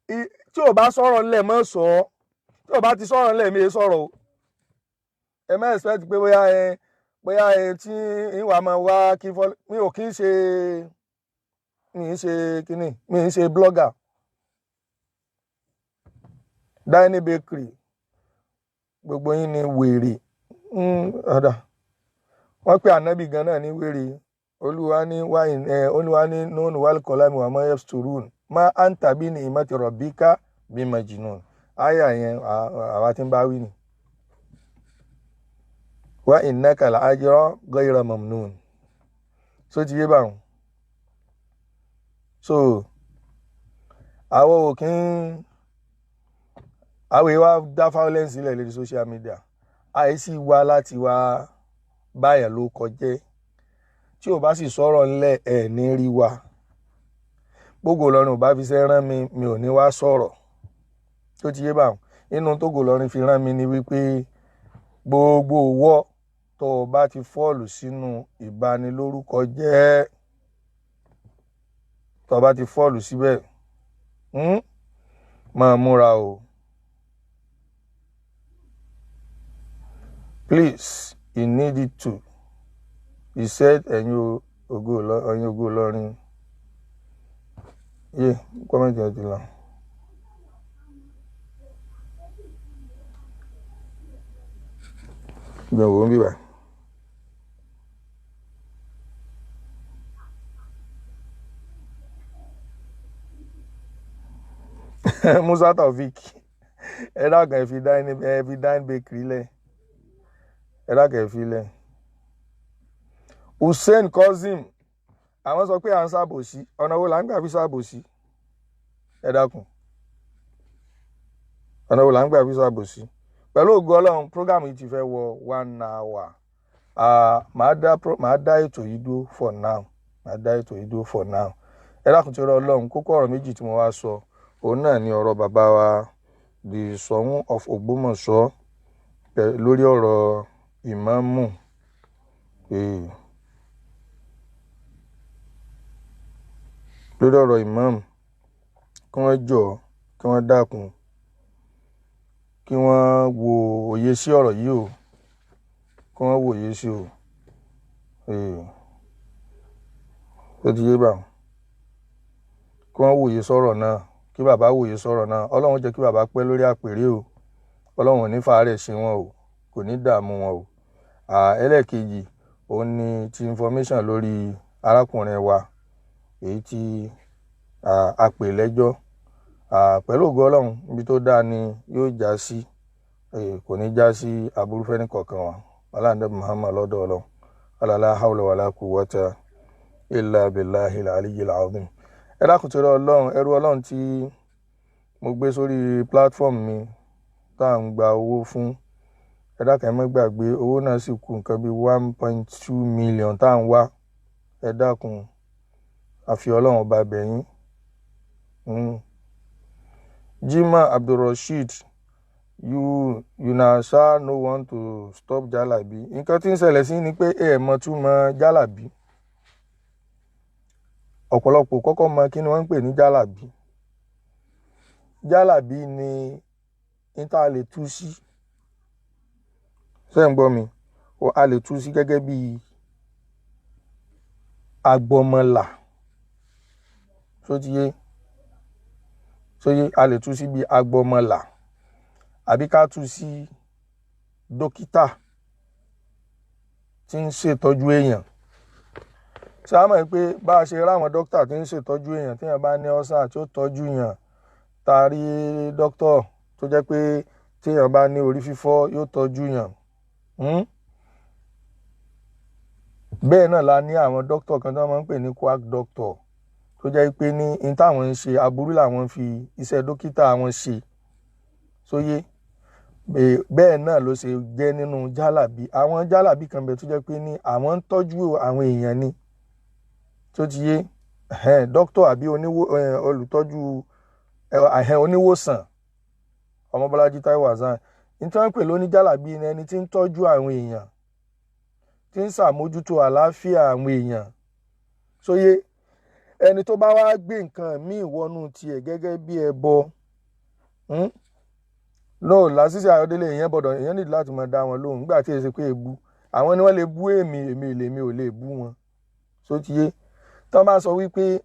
yìí. Tí ò bá sọ̀rọ̀ ńlẹ̀, mọ́ sọ ọ́. Tí ò bá ti sọ̀rọ̀ ńlẹ̀, mi ì sọ̀rọ̀ o. Ẹ má expect pé bóyá ẹ tí ìwà máa wá kí fọ́ mi ò kí ń ṣe, mi ì ṣe kíní, mi ì ṣe blogger. Dine Bakery, gbogbo yín ni wèrè. Ọ̀dà wọ́n pe ànábì gan náà ní wèrè. Olúwa ní wáyìn ẹ, olúwa ní nùnú wal qalami wa ma yasturun ma anta bi ni'mati rabbika bi majnun. Àyà yẹn, àwa tí ń bá wí ni wa innaka la ajra ghayra mamnun. So ti yé báwọn. So àwọn ò kí ń, àwọn èèyàn wá dá violence sílẹ̀ lórí social media, àìsí wá láti wá báyàn ló kọjẹ́. Tí ò bá sì sọ̀rọ̀ ńlẹ̀, ẹ̀ ní rí wa. Gbogbo Ìlọrin ò bá fi ṣe rán mi, mi ò ní wá sọ̀rọ̀. Tó ti yé báwọn. Inú tógo Ìlọrin fi rán mi ni wípé gbogbo wọ́ tó o bá ti fall sínú ìbanilórúkọ jẹ́, tó o bá ti fall síbẹ̀, máa múra o. Please, he needed to, he said. Ẹ̀yin ògo, ẹ̀yin ògo Ìlọrin yé comment ẹ̀ ti lọ. Gbọ̀n wò ń bíbà. Musa Taofik, ẹ dákun, ẹ fi dine bakery lẹ̀, ẹ dákun, ẹ fi lẹ̀. Hussein Cousin, àwọn sọ pé à ń ṣàbòsí. Ọ̀nà wo là ń gbà fi ṣàbòsí? Ẹ dákun, ọ̀nà wo là ń gbà fi ṣàbòsí? Pẹ̀lú ògo Ọlọ́run, program yìí ti fẹ́ wọ one hour. Màá dá ètò yìí dúró for now, màá dá ètò yìí dúró for now. Ẹ dákun, tí Ọlọ́run, kókó ọ̀rọ̀ méjì tí mo wá sọ, òun náà ni ọ̀rọ̀ bàbá wa, the Ṣọ̀ún of Ògbómọ̀ṣọ́, lórí ọ̀rọ̀ ìmáàmù. Lórí ọ̀rọ̀ ìmáàmù, kí wọ́n jọ̀ọ́, kí wọ́n dákun, kí wọ́n wo òye sí ọ̀rọ̀ yìí o, kí wọ́n wo òye sí o. Ó ti yé báwọn. Kí wọ́n wòye sọ̀rọ̀ náà, kí bàbá wòye sọ̀rọ̀ náà. Ọlọ́run jẹ́ kí bàbá pẹ́ lórí àpèrè o. Ọlọ́run ò ní fàárẹ̀ ṣe wọn o, kò ní dààmú wọn o. Ẹlẹ́ẹ̀kejì, òun ni ti information lórí arákùnrin wa èyí tí a pè lẹ́jọ́. Pẹ̀lú ògo Ọlọ́run, ibi tó dáa ni yóò já sí, kò ní já sí aburú fẹ́ni kọ̀ọ̀kan wa. Aláǹdẹ́ Muhammad lọ́dọ̀ Ọlọ́run, alala hawla wala quwwata illa billahi al-aliyyil azim. Ẹ dákun, torí Ọlọ́run, ẹrú Ọlọ́run tí mo gbé sórí platform mi tá à ń gba owó fún, ẹ dákun, ẹ má gbàgbé, owó náà sì kù nǹkan bíi 1.2 million tá à ń wá. Ẹ dákun, àfi Ọlọ́run ọba bẹ̀yìn. Jimoh Abdulrasheed, you na sha no want to stop jalabi. Nǹkan tí ń ṣẹlẹ̀ sí ni pé ẹ mọ̀ túmọ̀ jalabi. Ọ̀pọ̀lọpọ̀ kọ́kọ́ mọ̀ kí ni wọ́n ń pè ní jalabi. Jalabi ni níta lè tú sí, ṣé ń gbọ́ mi? A lè tú sí gẹ́gẹ́ bí agbọmọlà. Ṣó ti yé? Ṣó yé? A lè tú sí bí agbọmọlà, àbí ká tú sí dókítà tí ń ṣètọ́jú èèyàn. Ṣé a mọ̀ pé bá a ṣe ráwọn dókítà tí ń ṣètọ́jú èèyàn, téèyàn bá ní ulcer tí ó tọ́jú èèyàn, tá a rí dókítà tó jẹ́ pé téèyàn bá ní orí fífọ́ yóò tọ́jú èèyàn? Bẹ́ẹ̀ náà la ní àwọn dókítà kan tí wọ́n máa ń pè ní quack doctor, tó jẹ́ pé ní n táwọn ń ṣe, aburú làwọn fi iṣẹ́ dókítà wọn ṣe. Sóyé? Bẹ́ẹ̀ náà ló ṣe jẹ́ nínú jálàbí. Àwọn jálàbí kan bẹ tó jẹ́ pé ní àwọn ń tọ́jú àwọn èèyàn ni. Tó ti yé? Dókítà àbí olùtọ́jú oníwòsàn, Ọmọbọ́lájí Táíwò Hassan, ní tí wọ́n ń pè lóníjàlábí ni ẹni tí ń tọ́jú àwọn èèyàn, tí ń ṣàmójútó àlàáfíà àwọn èèyàn. Sóyè ẹni tó bá wá gbé nǹkan míì wọnú tiẹ̀ gẹ́gẹ́ bí ẹbọ no Lásìsì Ayọ̀délé, èèyàn gbọ́dọ̀, èèyàn nídìí láti máa dá wọn lóhùn nígbà tí èsì pé èbú àwọn ni wọ́n lè bú èmi, èmi lèmi ò lè bú wọn. Sótìyé tọ́ bá sọ wípé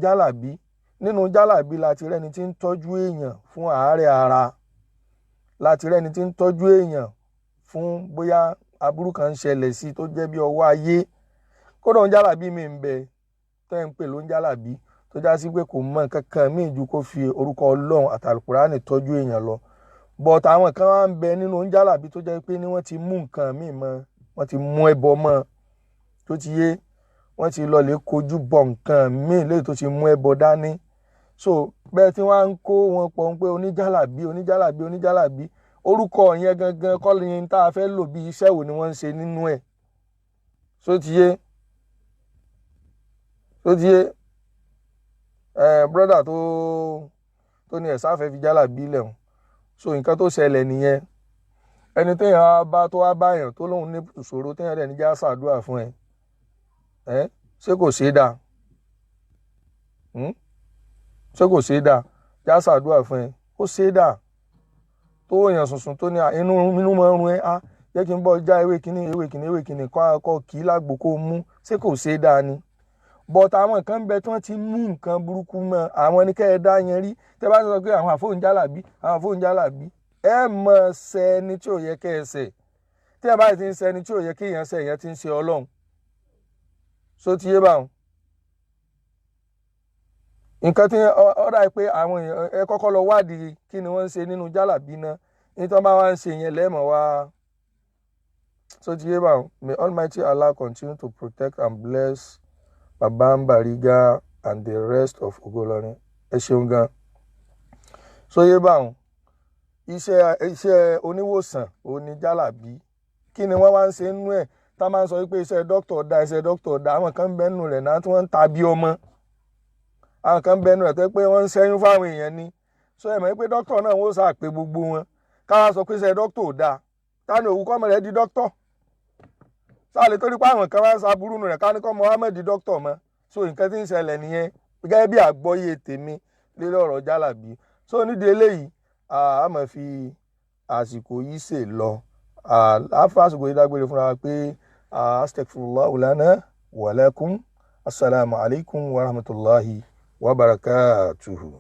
jálàbí, nínú jálàbí láti rẹ́ni tí ń tọ́jú èèyàn fún àárẹ̀ ara, láti rẹ́ni tí ń tọ́jú èèyàn fún bóyá aburú kan ń ṣẹlẹ̀ sí tó jẹ́ bí ọwọ́ ayé. Kódà ń jálàbí mi ń bẹ tẹ́ ń pè ló ń jálàbí tó já sí pé kò mọ nǹkan kan míì ju kó fi orúkọ Ọlọ́run àtàlùkùránì tọ́jú èèyàn lọ. But àwọn kan wá ń bẹ nínú ń jálàbí tó jẹ́ pé ní wọ́n ti mú nǹkan míì mọ́, wọ́n ti mú ẹbọ mọ́, tó ti yé, wọ́n ti lọ lè kojú bọ nǹkan míì léyìí tó ti mú ẹbọ dání. So bẹ́ẹ̀ tí wọ́n á ń kó wọn pọ̀ ń pé oníjálàbí oníjálàbí oníjálàbí, orúkọ yẹn gangan kọ́ ni tá a fẹ́ lò, bí iṣẹ́ wo ni wọ́n ń ṣe nínú ẹ̀. So ti yé, so ti yé. Brother tó ní ẹ̀sáfẹ́ fi jálàbí lẹ̀ wọ́n. So nǹkan tó ṣẹlẹ̀ nìyẹn. Ẹni téèyàn á bá tó wá báyàn tó lóun ní ìṣòro, téèyàn dẹ̀ ní já ṣàdúrà fún ẹ, ẹ ṣé kò ṣeé dáa? Ṣé kò ṣeé dáa? Já ṣàdúrà fún ẹ, ó ṣeé dáa. Tó yàn sùnsùn tó ní inú inú máa ń run ẹ, á jẹ́ kí n bọ́ já ewé kínní, ewé kínní, ewé kínní, kọ́ kọ́ kì í lágbo kó mú, ṣé kò ṣeé dáa ni? But àwọn kan bẹ tí wọ́n ti mú nǹkan burúkú mọ́ àwọn ní kẹ́ ẹ dá yẹn rí. Tẹ́ bá sọ pé àwọn àfóúnjálàbí, àwọn àfóúnjálàbí, ẹ mọ̀ ṣe ẹni tí ò yẹ kẹ́ ẹ ṣe. Tí ẹ bá ti ń ṣe ẹni tí ò yẹ kí èèyàn ṣe, èèyàn ti ń ṣe Ọlọ́run. So ti yé báwọn nǹkan tí ó dà pé àwọn èèyàn, ẹ kọ́kọ́ lọ wádìí kí ni wọ́n ń ṣe nínú jálàbí náà, ní tí wọ́n bá wá ń ṣe yẹn lẹ́ẹ̀mọ̀ wá. So ti yé báwọn. May Almighty Allah continue to protect and bless Baba Bariga and the rest of Ògo Ìlọrin. Ẹ ṣeun gan. So yé báwọn, iṣẹ́ oníwòsàn oníjálàbí, kí ni wọ́n wá ń ṣe nínú ẹ̀? Tá a máa ń sọ wípé iṣẹ́ dókítà dá, iṣẹ́ dókítà dá, àwọn kan ń bẹ nínú rẹ̀ náà tí wọ́n ń ta bí ọmọ, àwọn kan ń bẹ nínú rẹ̀ tó pé wọ́n ń ṣẹ́yún fáwọn èèyàn ni. So ẹ mọ̀ pé dókítà náà wọ́n sà pé gbogbo wọn káwá sọ pé iṣẹ́ dókítà ò dáa. Ta ni òwú kọ́mọ rẹ̀ di dókítà? Sáà lè torí pé àwọn kan wá ń sa burú nù rẹ̀ ká ní kọ́ Mohammed di dókítà mọ́? So nǹkan tí ń ṣẹlẹ̀ nìyẹn gẹ́gẹ́ bí àgbọ́yé tèmi lórí ọ̀rọ̀ jálàbí. So nídìí eléyìí, a máa fi àsìkò yìí ṣe lọ, a fa àsìkò yìí dágbére fúnra wa pé astaghfirullah lana wa lakum. Assalamu alaikum wa rahmatulahi wa barakatuhu.